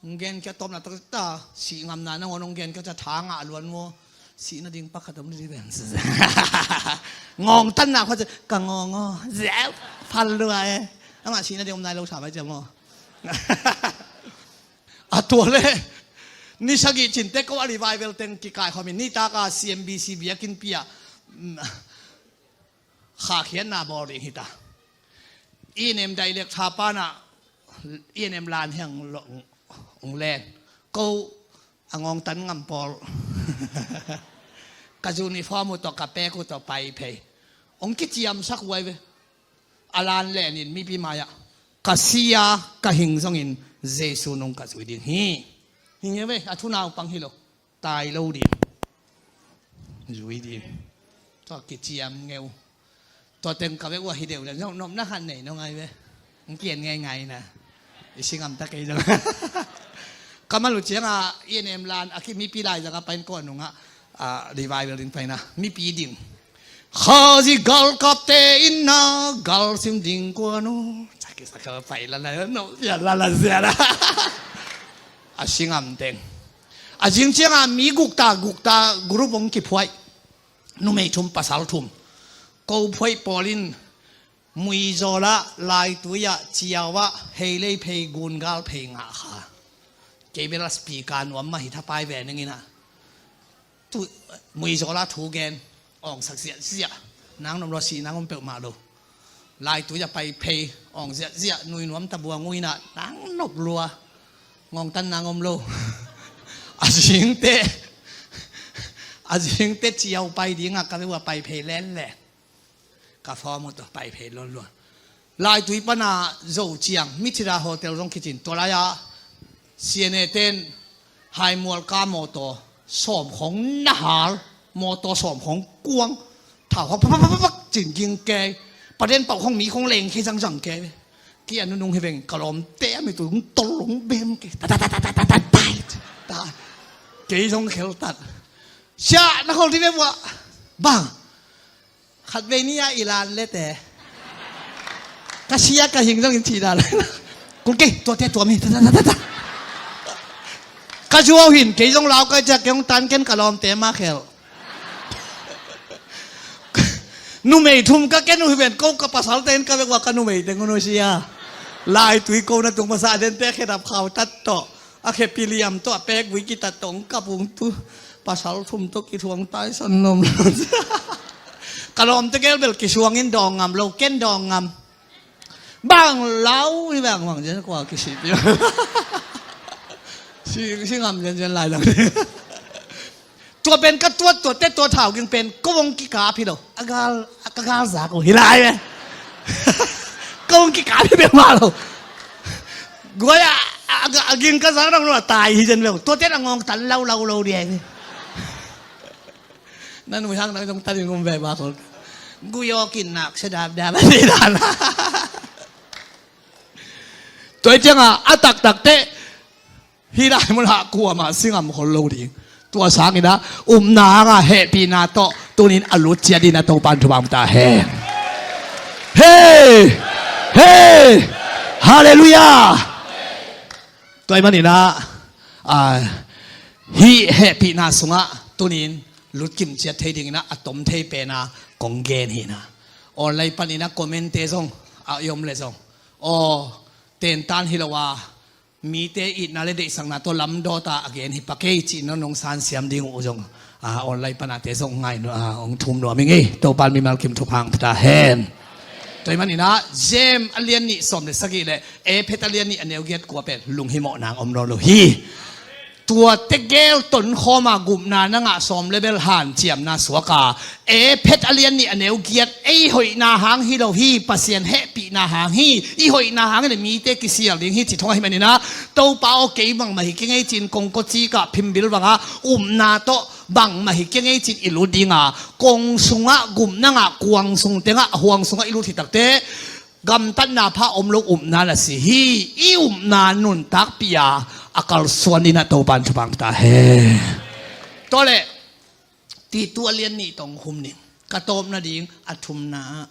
Hong gen kia tawpna takta sih ngamna nangawn hong gen kia ca tha ngah luan maw? Sih nading pakhat om dih ven. Ngawngtanna khua ca ka ngawng aw. Zeu phal lua e. Amah sih nading om nai lo sa mai cia maw? A tua le ni sagih cinte ko a revival teng kikaikhawmin nitaka C M B C biakinnpi ah khakhiatna bawl ding hita. I nem dailek tha panah i nem lan hiang hong len. Ko a ngawngtan ngam pawl ka uniform uh tawh ka pek uh tawh pai phei. Hong kiciamsak huai ve. A lan lenin mipi mai-ah ka sia ka hing zongin Jesu nung ka zui ding hi. Hing e ve, a thunaupang hi lo. Tai lo ding. Zui ding. Tua kiciam ngeu. Tua teng ka vek uh a hi deuh le nopna khat nei no ngai ve. Hong kian ngeingai na. I singam ta kei zong. Ka mal uh cianga i nem lan a ki mipi lai zanga pain ko a nungah revival ding paina mipi ding. Khazih galkapte inna galsim ding kuan uh. Cakisaka pai lala no sia lala sia la. A singam teng. A zing cianga mi gukta gukta group hong kiphuaih. Numei thum pasal thum. Ko phuaih pawlin muizawlah laitui ah ciau ah heilei phei gungal phei ngah kha. Kei bela speaker nuam mah hi thapai ve ningin ah. Tu muizawlah thu gen awngsak ziahziah. Nang nop lua sih nang om peuhmah lo. Laitui a pai phei awng ziahziah nui nuam tabuang uh inah nang nop lua. Ngawngtan nang om lo. A zingte a zingte ciau pai dingah ka veu a pai phei lenlen. Ka fawm uh tawh pai phei luanluan. Laitui pana zo ciang Mithira hotel zong khicin tua lai-ah C N A ten haimual ka mawtaw sawm khong na hal mawtaw sawm khong kuang thau khong pakpakpakpak cin ging kei paden pauh khong mi khong leng kei zangzang kei. Ki a nunung hi veng ka lawmte a mitul hong tol hong bem kei ta ta ta ta ta ta ta ta. Kei zong kheltat. Sia na khol ti ve buah bang. Khat vei ni a i lan lete ka sia ka hing zongin thihna lai. Kul kei tuate tuam hi ta ta ta ta ta. Ka zuau hin kei zong lau kai ciak kei hong tan ken ka lawmte ma khel. Numei thum ka ken uh hi ven ko ka pasal tengin ka vek ua ka numei teng un uh sia. Laitui ko na tung masa a dente khedap khau tat tawh. A khepi liam tawh a pek vui kitat tawh hong kap ung tu. Pasal thum tawh kithuang taisan nom lo. Ka lawmte gel bel kisuangin dawng ngam lo ken dawng ngam. Bang lau hi bang bang zen kua kisih pi. Si ngam zen zen lai lang. Tua pen ka tuat tuat te tua thau ging pen ko hong kikap hi lo. A gal ka gal zak uh hi lai ve. Ko hong kikap hi bek mah lo. Guai a A ging ka zak dang lo a tai hi zen veu. Tuate na ngawng tan lau lau lo dia hi. Na nui hang na zong tan in um ve ba khol. Guyawk in nak se dap dap a ti dan. Tua hi ciangah a taktak teh hih lai munah kuamah singam khol lo ding. Tua sanginah upna hanga hehpihna tawh tunin a lut ciat dingin a Topan thupha ta hen. Hei! Hei! Halleluiah! Tua ahih maninah hih hehpihna sungah tunin lutkim ciat thei dinginah a tom thei pena kong gen hinah online paninah comment-te zong a i om le zong aw tentan hi lo a mite itna le deihsakna tawh lamdawta a gen hi pakei cih nong nong sansiam ding uh zong online panate zong ngai hong thum nuam ing ei. Topan mimal kim thupha ta hen. Tua ahih maninah James a lian nih sawm le sagih le Efesa a lian nih a neu giat kua pen lunghimawh nang om nawn lo hi. Tua tegel tonkhawma gupna na ngah sawm le bel hanciamna suaka Efesa a lian nih a neu giat ei hoihna hang hi lo hi. Pasian hehpihna hang hi. I hoihna hang le mite kisial ding hi ci thong ahih maninah Topa aw kei bangmah hi kingei cin kongkocikah phimbil banga upna tawh bangmah hi kingei cin i lut dinga kong sungah gupna ngah kuang sung tengah a huang sungah i lut hi takte gamtatna pha om lo upna na si hi. I upna nuntakpih a a kalsuan dingin a Topan thupha ta hen. Tua leh Titu a lian nih tawh hong hum ning ka tawp nading a thumna ah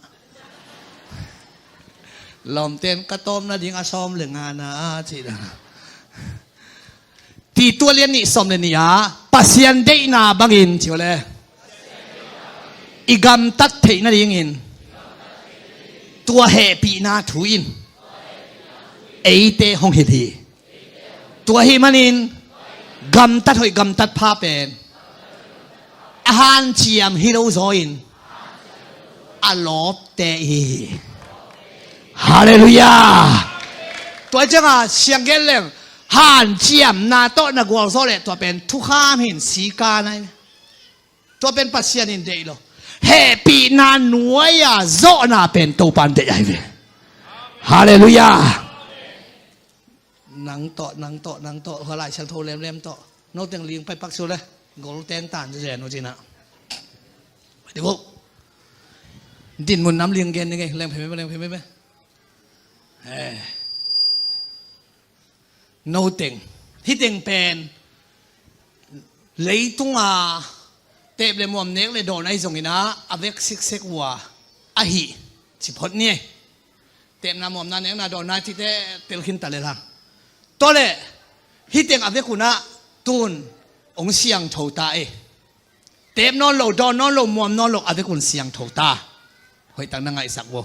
lawmten ka tawp nading a sawm le ngana ah cih dan. Titu a lian nih sawm le nih ah Pasian deihna bangin ci uh le i gamtat theih nadingin tua hehpihna thu in eite hong hilh hi. Tua ahih manin gamtat hoih gamtat pha pen a hanciam hi lo zaw in a lawpte hi hi. Halleluiah. Tua cianga sianggen leng hanciamna tawh na gualzawh leh tua pen thukham hin sika nai. Tua pen Pasian in deih lo. Hehpihna nuai-a zawhna pen Topan deih ahi ve. Halleluiah. Nang tawh nang tawh nang tawh hua Lai Siangtho lemlem tawh no teng ling paipak su le gol teng tan zen uh cinah. Dinmun nam ling gen ni ngei leng pheme leng pheme. No teng hih teng pen leitunga tep le muam nek le dawn ahi zonginah a vek siksek uh a ahi ci phot ni. Tepna muamna nekna dawnna cihte telkhin ta le hang. Tua le hih teng a vek unah tun hong siangtho ta e. Tep nawn lo dawn nawn lo muam nawn lo a vek un siangtho ta. Hoihtak na ngaihsak vo.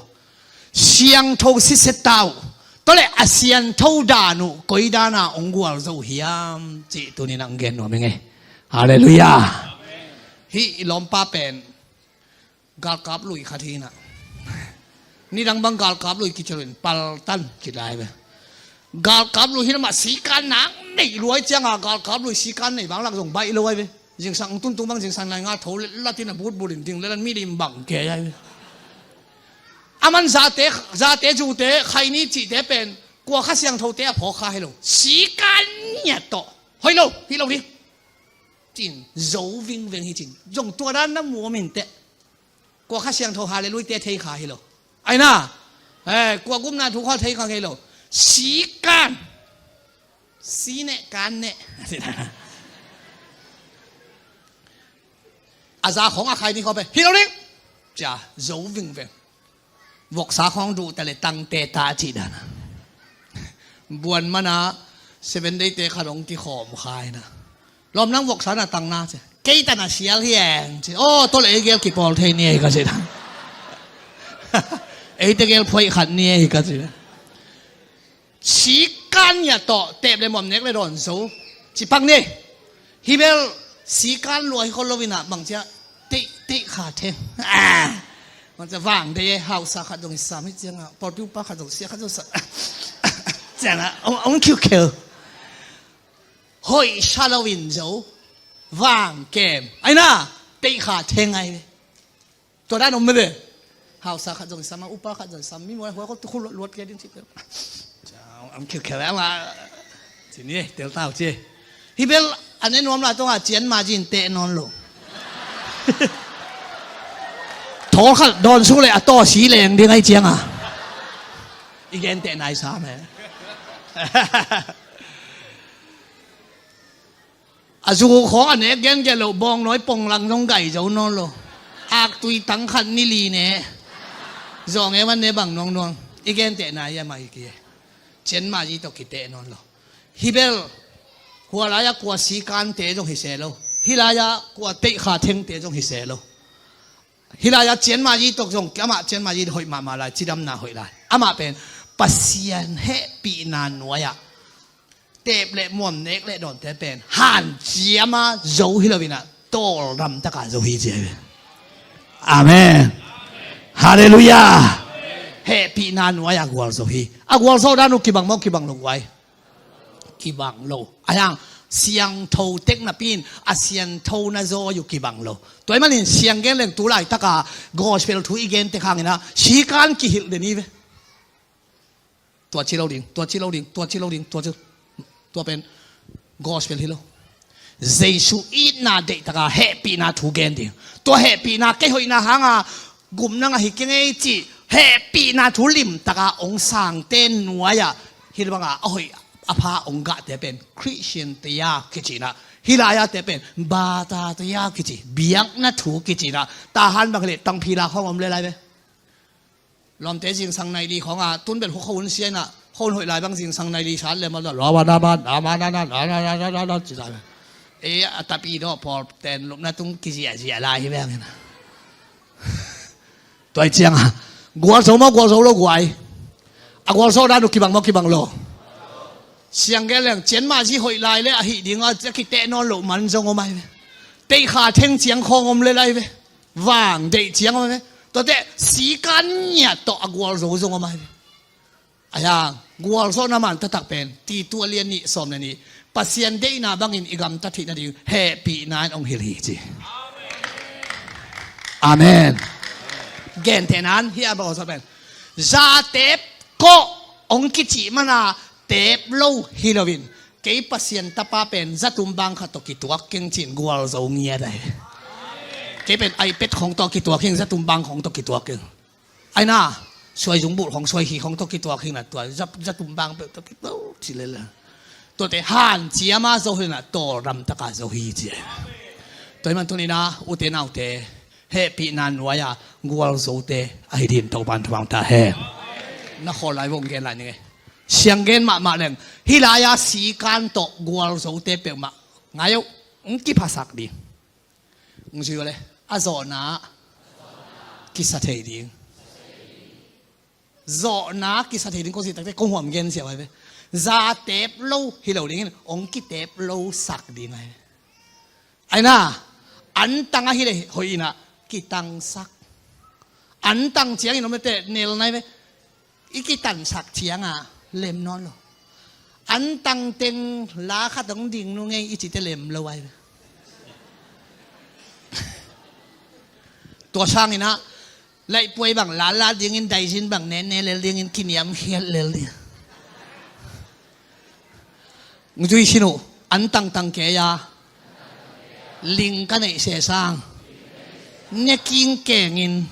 Siangtho siset ta uh. Tua le a siangtho dan uh koi dana hong gualzo uh hiam cih tunin ang gen nuam ing e. Halleluiah. Hih i lawmpa pen galkap lui khat hinah nidang bang galkap lui kicelin paltan kilai ve. Galkap lui hinah mah sikan nak neih luai cianga galkap lui sikan neih bang lak zong baih lo ai ve. Zingsang tuntung bang zingsang nai nga tho le latin a butbulin ding le lan milim bang ke ai ve. A man zate zate zute khaini cihte pen kua kha siangthote a phawk kha hi lo. Sikan niat tawh hoih lo hi lo ding cin zo vingveng hi cin zong tua dan na muam inteh. Kua kha siangtho halleluite thei kha hi lo. Aina kua gupna thu kha thei kha hi lo. Sikan si neh kan neh a za khong a khai ni khaw pe hi lo ding. Cia zo vingveng. Voksa khawng duh ta le tangte ta cih dana buan mana seven day te kha dong kikhawm kha ina. Lawm nang voksa na tang na ci kei tana sial hi eng ci aw tol ei gel kipawl thei ni ei ka ci dan. Eite gel phuaih khat ni ei ka ci dan. Sikan nia tawh tep le muam nek le dawn zo. Cipak ni. Hi bel sikan lua hi khol lo ina bang cia teih teih kha theng. Bang cia vang dei e hausa khat zong i sam hi cianga pawlpi upa khat zong sia khat zong sa cianga ong kiukhel. Hoih sa lo in zo. Vang kem aina teih kha theng ai ve. Tua dan om mebe. Hausa khat zong sam a upa khat zong sam mi muai huai ko tukhu luat kia din cipel. Ang khiu khel ama. Ci ni, tel tau ci. Hih bel a ne nuam lai tungah cian ma zin teh nawn lo. Thawlkhat dawn suk le a tawh si leng ding ahi cianga i genteh nai sam he. A zu khawng a nek gengen loh bawngnawi ponglang zong gai zo nawn lo. Aktui tang khat ni li ne. Zawng e van ne bang nuangnuang. I genteh nai a mai ki. Cian ma zi tawh kiteh nawn lo. Hih bel hua lai-ah kua sikante zong hi se lo. Hih lai-ah kua teihkha thengte zong hi se lo. Hih lai-ah cian ma zi tawh zong amah cian ma zi hoih mahmah lai, cidamna hoih lai. Amah pen Pasian hehpihna nuai-ah teep le muam nek le dawnte pen hanciama zo hi loinah tawldam takah zo hi ci ahi ve. Amen. Halleluiah. Hehpihna nuai-ah gualzo hi. A gualzo dan uh kibang maw kibang lo guai? Kibang lo. A hiang siangtho tek napi in a siangtho na zaw uh kibang lo. Tua ahih manin siang gen leng tu laitaka gospel thu i gen tek hanginah sikan kihilh den hi ve. Tua ci lo ding, tua ci lo ding, tua ci lo ding, tua ci, tua pen gospel hi lo. Jesu itna deihtaka hehpihna thu gen ding. Tua hehpihna kei hoihna hanga gumna ngah hi keng ei cih hehpihna thu limtaka ong sangte nuai-ah hih banga a hoih a pha ong gahte pen Christian tia kicinah, hih lai-ate pen bata tia kici, biakna thu kicinah, tahan bang hileh tangphila khawng om le lai ve. Lawmte zingsang nai li khawngah tun bel huk khawun siainah khawun hoih lai bang zingsang nai li sat le maw, lawa nama nama nana nana nana nana ci lai ve. E a tapi dawh pawl ten lupna tung kiziahziah lai hi veng hinah. Tua hi cianga gualzo maw gualzo lo guai? A gualzo dan uh kibang maw kibang lo? Siang gen leng cian ma zi hoih lai le ahi dinga a kiteh nawn loh man zong om ahi ve. Teihkha theng ciang khawng om le lai ve. Vang deih ciang om ahi ve. Tuate sikan ngiat tawh a gualzo zong om ahi ve. A hiang gualzawhna man taktak pen Titu a lian nih sawm le nih, Pasian deihna bangin i gamta theih nading hehpihna in hong hilh hi ci. Amen. Gentehna in hih a bawlsa pen za teep kawh hong kicih mana teep lo hi loin kei Pasian tapa pen zatum bang khat tawh kituak keng cin gualzo ngiat ahi. Kei pen iPad khawng tawh kituak keng, zatum bang khawng tawh kituak keng. Aina suai zungbulh khawng suai hi khawng tawh kituak hingna tua za, zatum bang peuh tawh kituak ci lel. Tuate hanciama zo hina tawldam taka zo hi ci. Tua hi man tunina ute naute hehpihna nuai-a gualzote ahi din Topan thupha ta hen. Na khawl lai vong gen lai ning e. Siang gen mahmah leng hih lai-a sikan tawh gualzote peuhmah ngai uh, ng kiphasak ding. Ng zui uh le a zawhna kisa thei ding. Zawhna kisa thei ding ko zih takte kong huam gen siau ahi ve. Za teep lo hi lo dingin hong kiteep lo sak ding ahi ve. Aina antang ahi le hoih inah kitangsak. Antang ciangin om ete nel nai ve. I kitangsak cianga lem nawn lo. Antang teng la khat hong ding nu ngei i cite lem lo ahi ve. Tua sanginah laihpuai bang lala dingin daizin bang nenne lel dingin kiniamkhiat lel ding. Zui sin uh an tangtang kei a ling ka neih sesang ne king kengin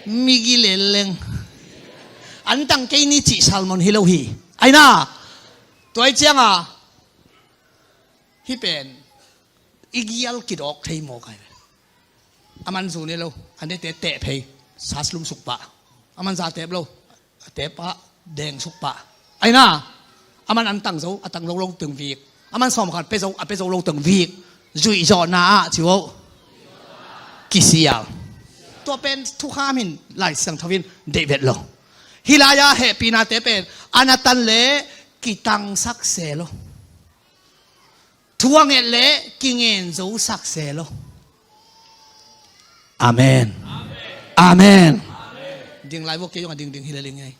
migi lel leng an tang kei ni cih salmon hi lo hi. Aina tua hi cianga hih pen i gial kidawk thei mawk ahi ve. A man zu ne lo, a nete teh phei, sas lum suk pah. A man za teep lo, a teep pah, deng suk pah. Aina a man an tang zo, a tang lo lo teng vik. A man sawm khat pe zo, a pe zo lo teng vik. Zuih zawhna ah ci uh. Kisial. Tua pen thukham hin Lai Siangtho in deih vet lo. Hih lai-a hehpihnate pen a na tan le kitangsak se lo. Thu a nget le kingen zosak se lo. Amen. Amen. Ding lai vua kei zong a dingding hi le ling ei.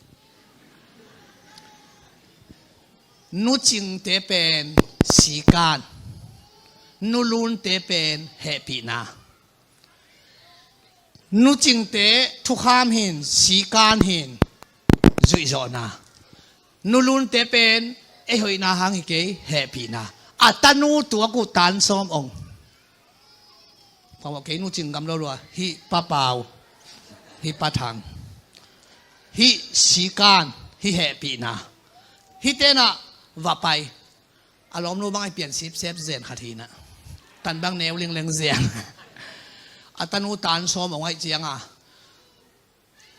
Nucingte pen sikan, nulunte pen hehpihna. Nucingte thukham hin, sikan hin, zuihzawhna. Nulunte pen Ei hoihna hang hi kei, hehpihna. A tanu tuak uh tan sawm ong. Pau kei nu cing gam lo lua, hih Pa Pau, hih Pa Thang, hih Sikan, hih hehpihna. Hih tenah va pai. A lawmnu bang ai pian sipsep zen khat hinah. Tan bang neu lingleng zen. A tanu tan sawm ong aih cianga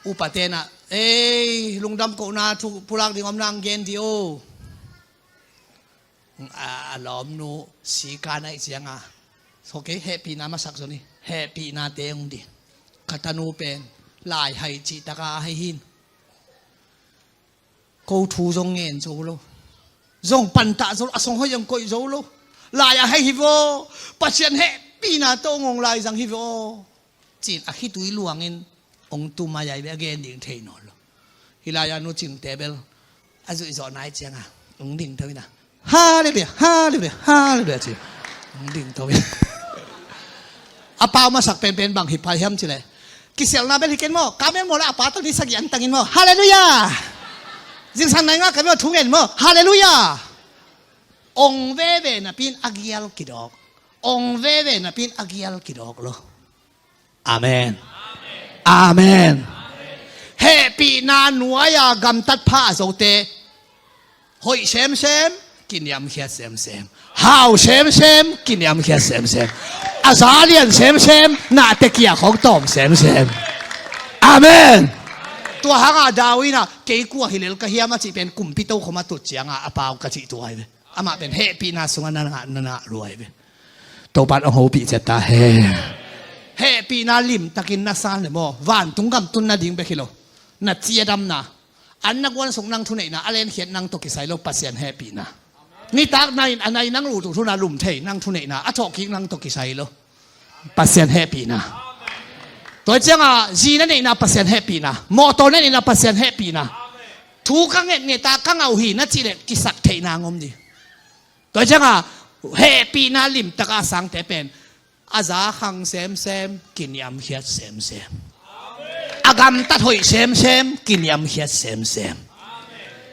upa tenah, ei, lungdam kohna thu pulak ding om nang gen di o. A, a lawmnu Sikan aih cianga, so kei hehpihna masak zo ni. Hehpihna teng di. Ka tanu pen lai hai cih taka a hai hin. Ko thu zong ngen zo lo. Zong pantah zo lo, a song hoih zong koih zo lo. Lai a hai hi vo. Pasian hehpihna tawh ngong lai zang hi vo. Cin a khitui luangin ong tum a yai ve a gen ding thei nawn lo. Hih lai-a nu cingte bel a zuih zawh nai cianga ong ding tho ina. Halleluia, halleluia, halleluia ci. Ong ding tho ina. A pau masak penpen bang hi pai hiam cile. Kiselna bel hi ken maw, ka mel maw la a pa tawh ni sagih an tangin maw. Halleluia. Zingsang nai nga ka mel thu ngen maw. Halleluia. Ong veve napin a gial kidawk. Ong veve napin a gial kidawk lo. Amen. Amen. Hehpihna nuai-a gamtat pha a zote hoih semsem, kiniamkhiat semsem. Hau semsem, kiniamkhiat semsem. A za lian semsem, nahte kia khong tawm semsem. Amen. Tua hanga David inah kei kua hi lel ka hiam a cih pen kumpi tokhom a tut cianga a pau ka cih tua hi ve. Amah pen hehpihna sungah na ngah na ngah luai ve. Topan ong hopih ciat ta hen. Hehpihna limtakin na san le maw, vantung gam tun nading bek hi lo. Na ciadamna, an na guansuk nang thuneihna, a lenkhiat nang tawh kisai lo, Pasian hehpihna. Nitak nai a nai nang lutu thuna lum thei nang thuneihna, a thawhkik nang tawh kisai lo. Pasian hehpihna. Tua cianga zi na neihna Pasian hehpihna. Mawtaw na neihna Pasian hehpihna. Thu ka ngetngeta ka ngauh hi na cih leh kisak theihna ngom di. Tua cianga hehpihna limtaka a sangte pen a za khang semsem, kiniamkhiat semsem. A gamtat hoih semsem, kiniamkhiat semsem.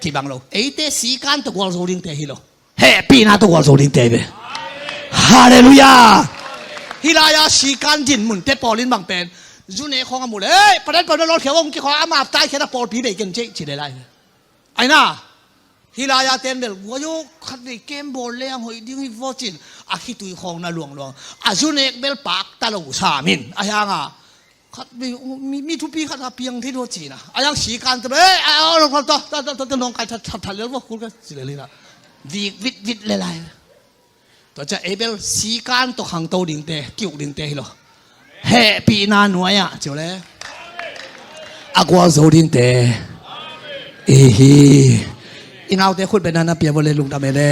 Kibang lo. Eite Sikan tawh gualzo dingte hi lo. Hehpihna tawh gualzo dingte hi ve. Halleluia. Hih lai-a Sikan din munte pawlin bang pen zu nek khawng a mu le, ei, padan padan lawlkhia ong kikhawng a maptai khiat a pawlpi bei ken cei ci le lai ve. Aina, hih lai-a ten bel guai aw, khatvei kem bawl le ang hoih ding hi vawcin a khitui khawng na luangluang. A zu nek bel pakta lo samin a hianga khatvei mi, mi thupi khat a piang thei dua cina a hiang Sikan te bel, ei, a, a, a, ta, ta, ta, ta, nong kai that, that, that lel vawk kul ka ci le lina. Vik vit vit le lai. Tua ciah ei bel Sikan tawh khangto dingte, kiuk dingte hi lo. Hehpihna nuai-ah ciu le a gualzo dingte i hi. I naute khut bena na pia vawle lungdam e le.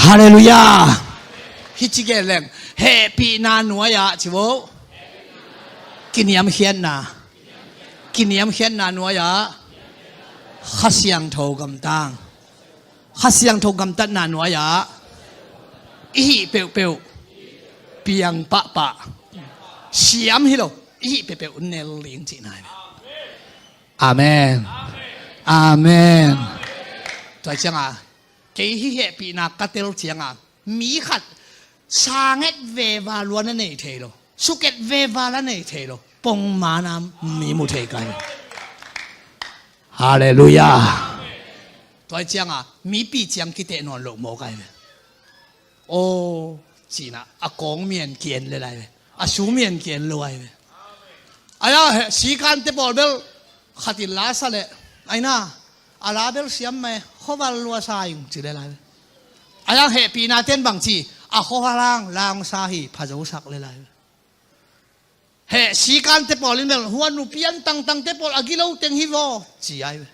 Halleluia. Hi ci gen leng hehpihna nuai-ah ci vo. Kiniamkhiatna. Kiniamkhiatna nuai-ah Kha Siangtho gamtang. Kha Siangtho gamtatna nuai-ah i hih peuhpeuh piang pahpah. Siam hi lo, i hih peuhpeuh nel ding cihna hi. Amen. Amen. Tua cianga kei hih hehpihna ka tel cianga mi khat sanget veva lua na nei thei lo. Suket veva la nei thei lo. Pongmana mi mu thei kai. Halleluia. Tua cianga mipi ciang kiteh nawn lo maw kai ve. Aw, cina a kawng mian kian le lai ve. A su mian kian lo ai ve. Aia he Sikante pawl bel khatin la sa le aina a la bel siam mai khuaval lua sa ing ci le lai ve. Aia hehpihna ten bang ci a khuaval lang lang sa hi phazo sak le lai ve. Heh Sikante pawl in bel huan nupian tangtangte pawl a gilo teng hi vaw ci ai ve.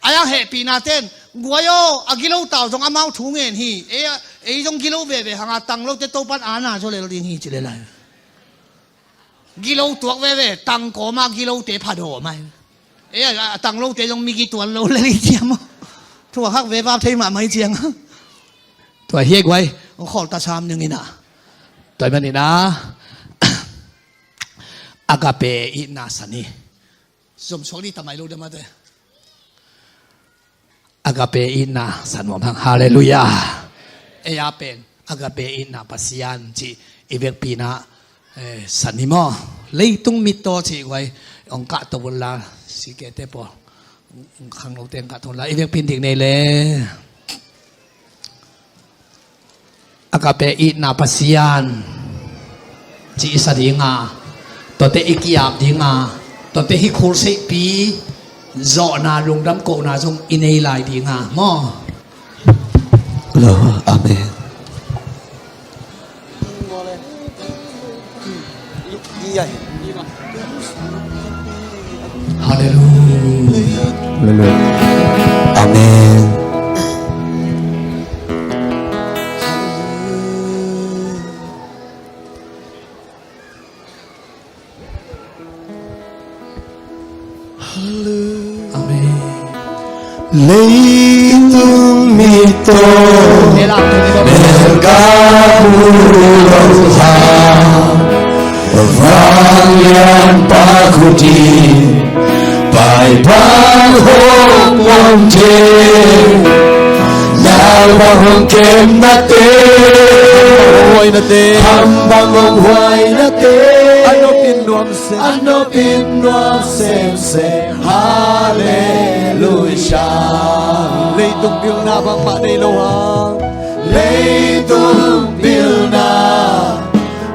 Aia hehpihna ten guai aw a gilo tau zong amau thu ngen hi. Ei, ei zong gilo veve hanga tanglote Topan ana zaw lel ding hi ci le lai ve. Gilo tuak veve tangkawma gilote phadawm ai ve. Ei a, a tanglote zong migi tuan lo lel i ciam aw. Thuakhak vevap thei mahmah i ciang. Tua hi e guai, hong khawlta sam ning ina. Tua hi man ina. Agape i na sani. Zomsuak ni tamai lo dema te. Agape itna sa nuam hang. Halleluiah. Ei a pen Agape itna Pasian cih i vekpi-in ah, eh, sa ni maw. Leitung mittaw cih guai hong kahto unla, sikete pawl, khangnote hong kahto unla, i vekpi-in dik nei le. Agape itna Pasian cih i sa dinga, tuate i ki-ap dinga, tuate hih khulseihpi zawhna lungdam kohna zong i nei lai dinga maw. Amen. Halleluiah. Halleluiah. Amen. Amen. Leitung mittaw melkam uh lo ha, vanglian pak uh ding pai bang hong om thei, nau bang hong kemnate, hong huainate, ham bang hong huainate, a nopin nuam a nopin nuam semsem. Halleluiah. Leitung pilna bangmah nei lo hang. Leitung pilna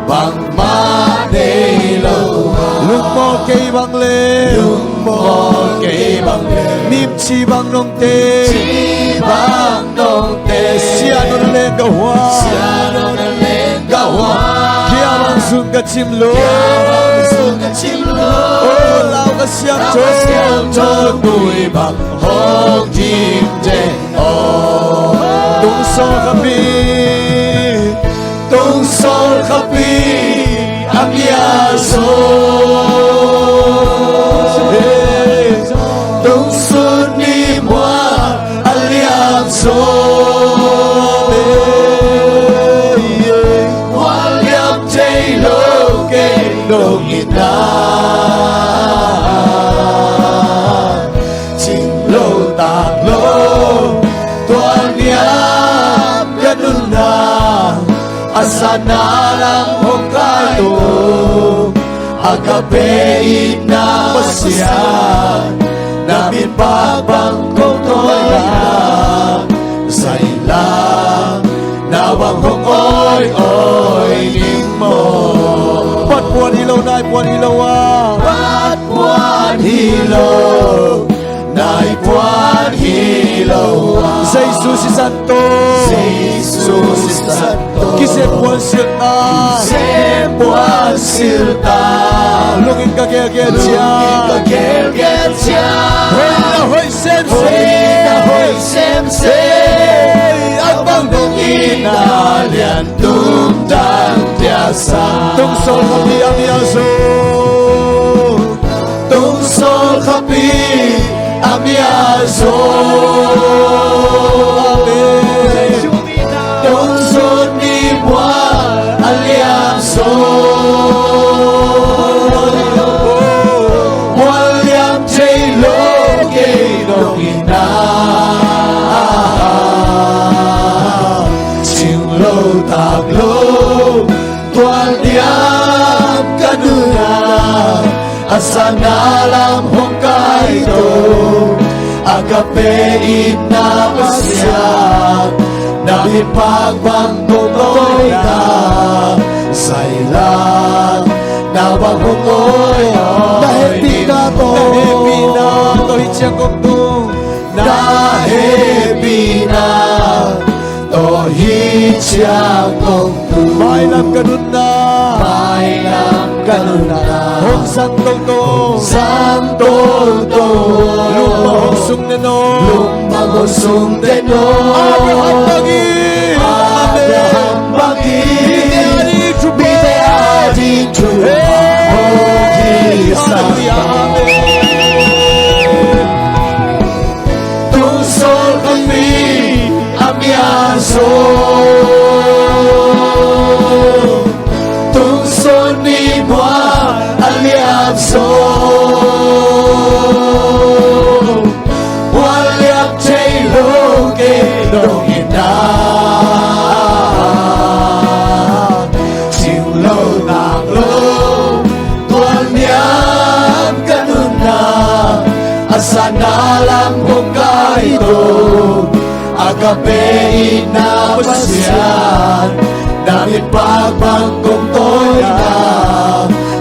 bangmah nei lo hang. Lungmawl kei bang le. Lungmawl kei bang le. Mimci bang nong tei. Mimci bang nong tei. Siah nong leng ka hua. Siah nong leng ka hua. Kia bang sun ka cim lo. Kia bang sun ka cim lo. Oh, Lau Kha Siangtho. Lau Kha Siangtho tui bang hong kim ding. Oh, Tungsawl Khapi. Tungsawl Khapi a mia zo. Tungsun ni mual a liam zo. Mual liam thei lo kei dong in ah, cing lo tak lo, tua niam ka nunna a sana lam hong kai to. Agape itna Pasian, na min pak bang kong tawi na, zai la na bang hong awi awi ning maw. Pat puan hi lo, nai puan hi lo a. Pat puan hi lo, nai puan hi lo a. Jesu sisan tawh. Jesu sisan tawh. Kisem puan silh ta. Kisem puan silh ta. Lungin ka gelgel ciat. Lungin ka gelgel ciat. Hoih na hoih semsem. Hoih na hoih semsem. Ei, a bang dong itna lian tum tang tia sa. Tungsawl Khapi a mia zo. Tungsawl Khapi a mia zo. Amen. Tungsun ni mual a liam zo. Mual liam thei lo kei dong in ah, cing lo tak lo, tua niam ka nunna a sana lam hong kai to. Agape itna Pasian, na min pak bang kong tawi na, zai la na bang hong awi awi. Na hehpihna tawh. Na hehpihna tawh hi ciang kong tung. Na hehpihna tawh hi ciang kong tung. Mailam ka nunna. Mailam ka nunna. Hong zang toto. Hong zang toto. Lungmang hong sung den o. Lungmang hong sung den o. Abraham bangin. Abraham bangin. Mite a ding thupha. Mite a ding thupha. Hey. Hong hi sa. Hallelujah. Amen. Tungsawl Khapi a mia zo. Tungsun ni mual a liam zo. Mual liam thei lo Sana lam hong kai to, Agape itna Pasian, na min pakpang kong tawina,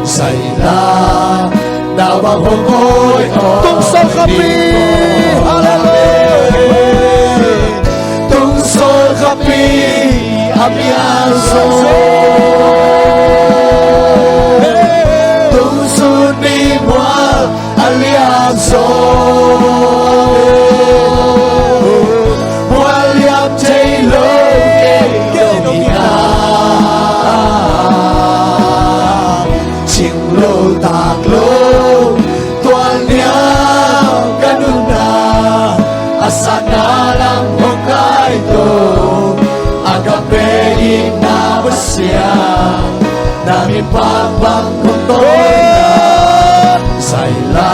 zaila na bang hong oi oi. Tung sol khapi. Hallelujah. Tung sol khapi a mial zo, tung sun mi mual a lian zo, mual liam thei lo kei dong ina, cing lo tak lo, tual niam ka nunna, a sana lam hong kai to, Agape itna Pasian, na min pakpang kong tawina, zaila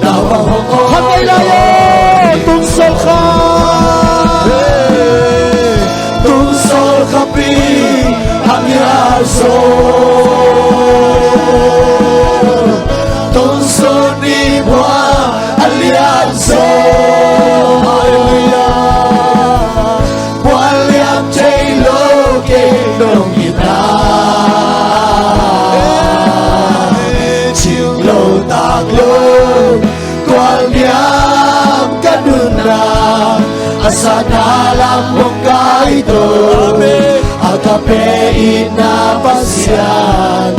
na bang hong oi oi. Tung sol kha, tung sol khapi a mial zo, tung sun mi mual a lian zo, hallelujah, mual liam thei lo kei dong ina, cing lo tak lo, tual niam ka nunna, a sana lam hong kai to, Agape itna Pasian,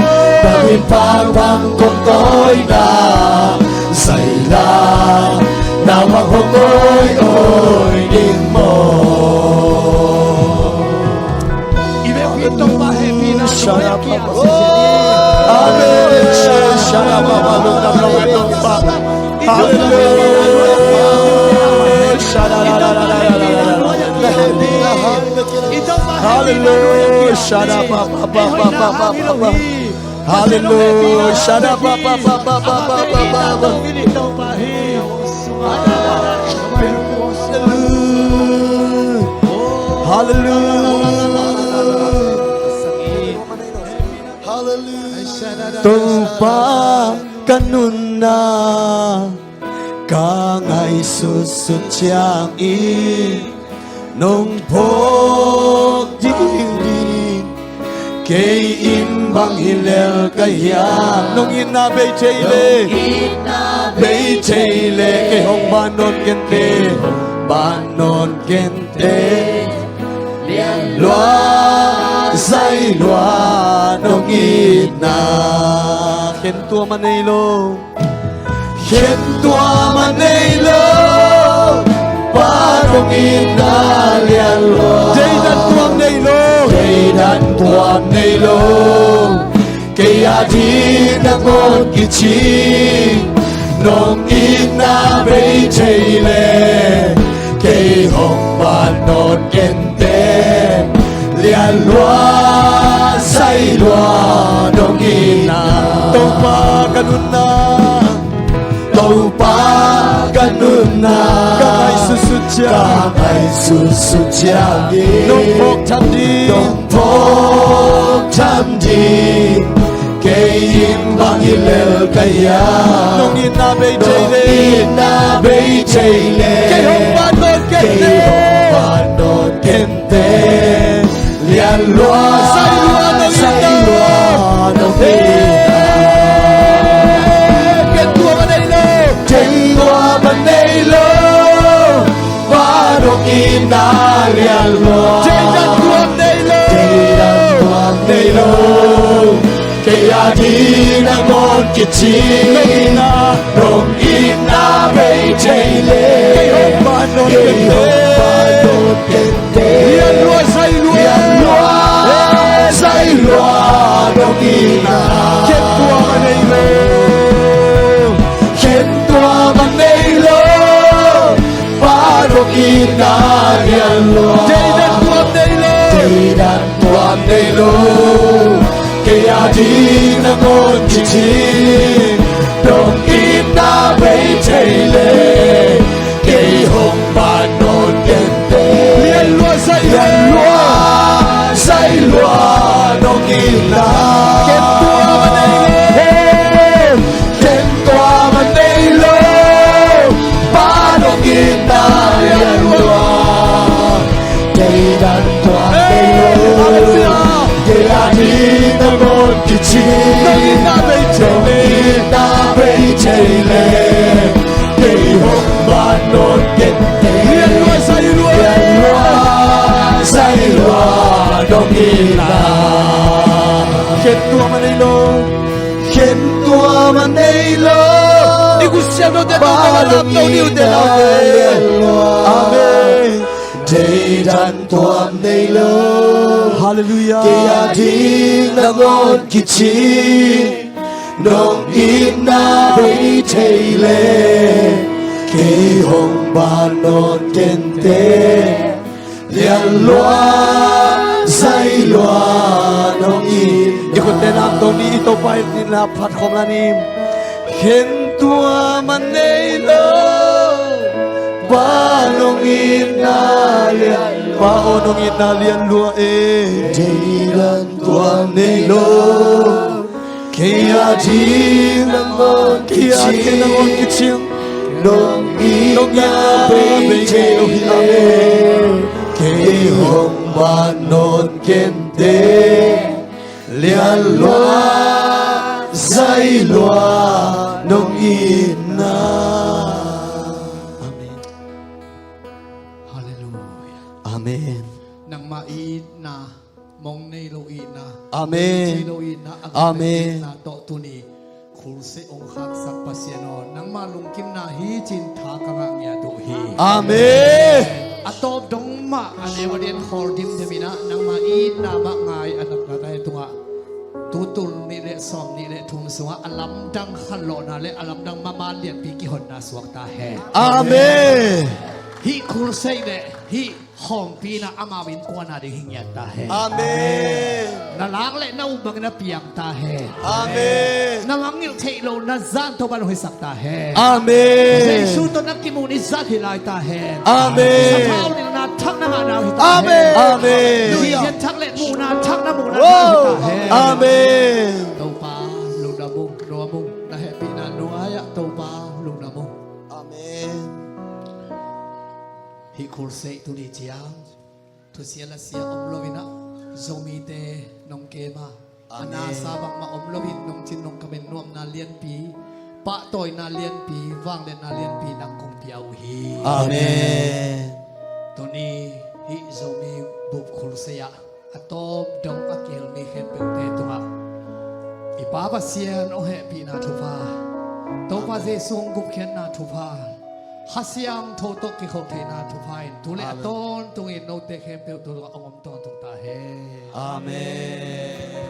na min pakpang kong tawina, zaila na bang hong oi oi ding maw. Amen. Hallelujah. Hallelujah. Hallelujah. Hallelujah. Hallelujah. Topa ka nunna, ka ngaihsutsut ciangin nong phawk ding ding. Kei in bang hi lel ka hiam, nong itna bei thei le, nong itna bei thei le, kei hong ban nawn kei inteh, ban nawn kei inteh. Lian lua, zai lua, nong itna. Khentuam a nei lo, khentuam a nei lo, Pa nong itna lian lua. Deidan tuam nei lo, deidan tuam nei lo. Kei ading nangawn kici, nong itna bei thei le, kei hong ban nawn kei inteh. Lian lua, zai lua, nong itna. Topa ka nunna, Topa ka nunna, ka ngaihsutsut ciang, ka ngaihsutsut ciangin, nong phawk tham ding, nong phawk tham ding. Kei in bang hi lel ka hiam, nong itna bei thei le, nong itna bei thei le, kei hong ban nawn kei inteh, kei hong ban nawn kei inteh. Lian lua, zai lua, nong itna, zai lua, nong itna. Khentuam a nei lo, khentuam a nei lo, Pa nong itna lian lua. Deidan tuam nei lo, deidan tuam nei lo. Kei ading nangawn kici, nong itna, nong itna bei thei le, kei hong ban nawn kei inteh, kei hong ban nawn kei inteh. Lian lua, zai lua, lian lua, zai lua, nong itna. Khentuam a nei lo, khentuam a nei lo, Pa nong itna lian lua. Deidan tuam nei lo, deidan tuam nei lo. Kei ading nangawn kici, nong itna bei thei le, kei hong ban nawn kei inteh. Lian lua, zai lua, lian lua, zai lua, nong itna. Khentuam a nei lo, khentuam a nei lo, Nong itna bei thei leh, nong itna bei thei leh, kei hong ban nawn kei. Lian lua, zai lua, lian lua, zai lua, nong itna. Khen tuam a nei lo, khen tuam a nei lo. I gusiam note, Topa, nong itna, lian lua. Amen. Thei dan tuam nei lo. Hallelujah. Kei a ding nangawn kici, nong itna bei thei leh, kei hong ban nawn kei. Lian lua, zai lua, nong it. I khutte lam tawh ni, i Topa itna phat khawm la ni. Khen tuam a nei lo. Pa, nong itna lian, Pa aw, nong itna lian lua e. Thei dan tuam nei lo. Kei a ding nangawn kici, kei a ding nangawn kici, nong itna bei thei lo hi. Amen. Kei hong ban nawn kei. Lian lua, zai lua, nong itna. Amen. Hallelujah. Amen. Nangmah itna, mong nei lo itna, amen, ci lo itna, a, amen, itna tawh tuni Crusade hong khaksak Pasian aw, nangmah lungkimna hi ci-in tha ka ngah ngiat uh hi. Amen. A tawp dong mah a neu a lian khawl dimdem in ah, nangmah itna mah ngai a natna tungah, tu tul nih le sawm nih le thum sungah a lamdang khanlawhna le a lamdang mama lianpi kihonna suak ta hen. Amen. Hih Crusade le hih khawmpi in ah amau innkuan a ding hi ngiat ta hen. Amen. Na lak le na um bangin a piang ta hen. Amen. Na mangngilh theih loh na zan Topa hong hisak ta hen. Amen. Jesu tawh na kimuh ni zan hi lai ta hen. Amen. Sathau nilhna thak na ngahna hi ta hen. Amen. Amen. Nuihzia thak le muhna thak na muhna hi ta hen. Amen. Topa lungdam ung, nuam ung, na hehpihna nuai-ah Topa lungdam ung. Amen. Hih Crusade tuni ciang thusia lasia om loin ah, Zomite nong kem a, a nasa bangmah om loin nong cin nong kamen nuamna lianpi, pahtawina lianpi, vangliatna lianpi nang kong pia uh hi. Amen. Tuni hih Zomi Bup Crusade ah a tawp dong a kihel mi khempeuhte tungah i Pa Pasian hong hehpihna thupha, Topa Jesu hong gupkhiatna thupha, Kha Siangtho tawh kikhol theihna thupha in tu le a tawntungin note khempeuh tungah hong om tawntung ta hen. Amen.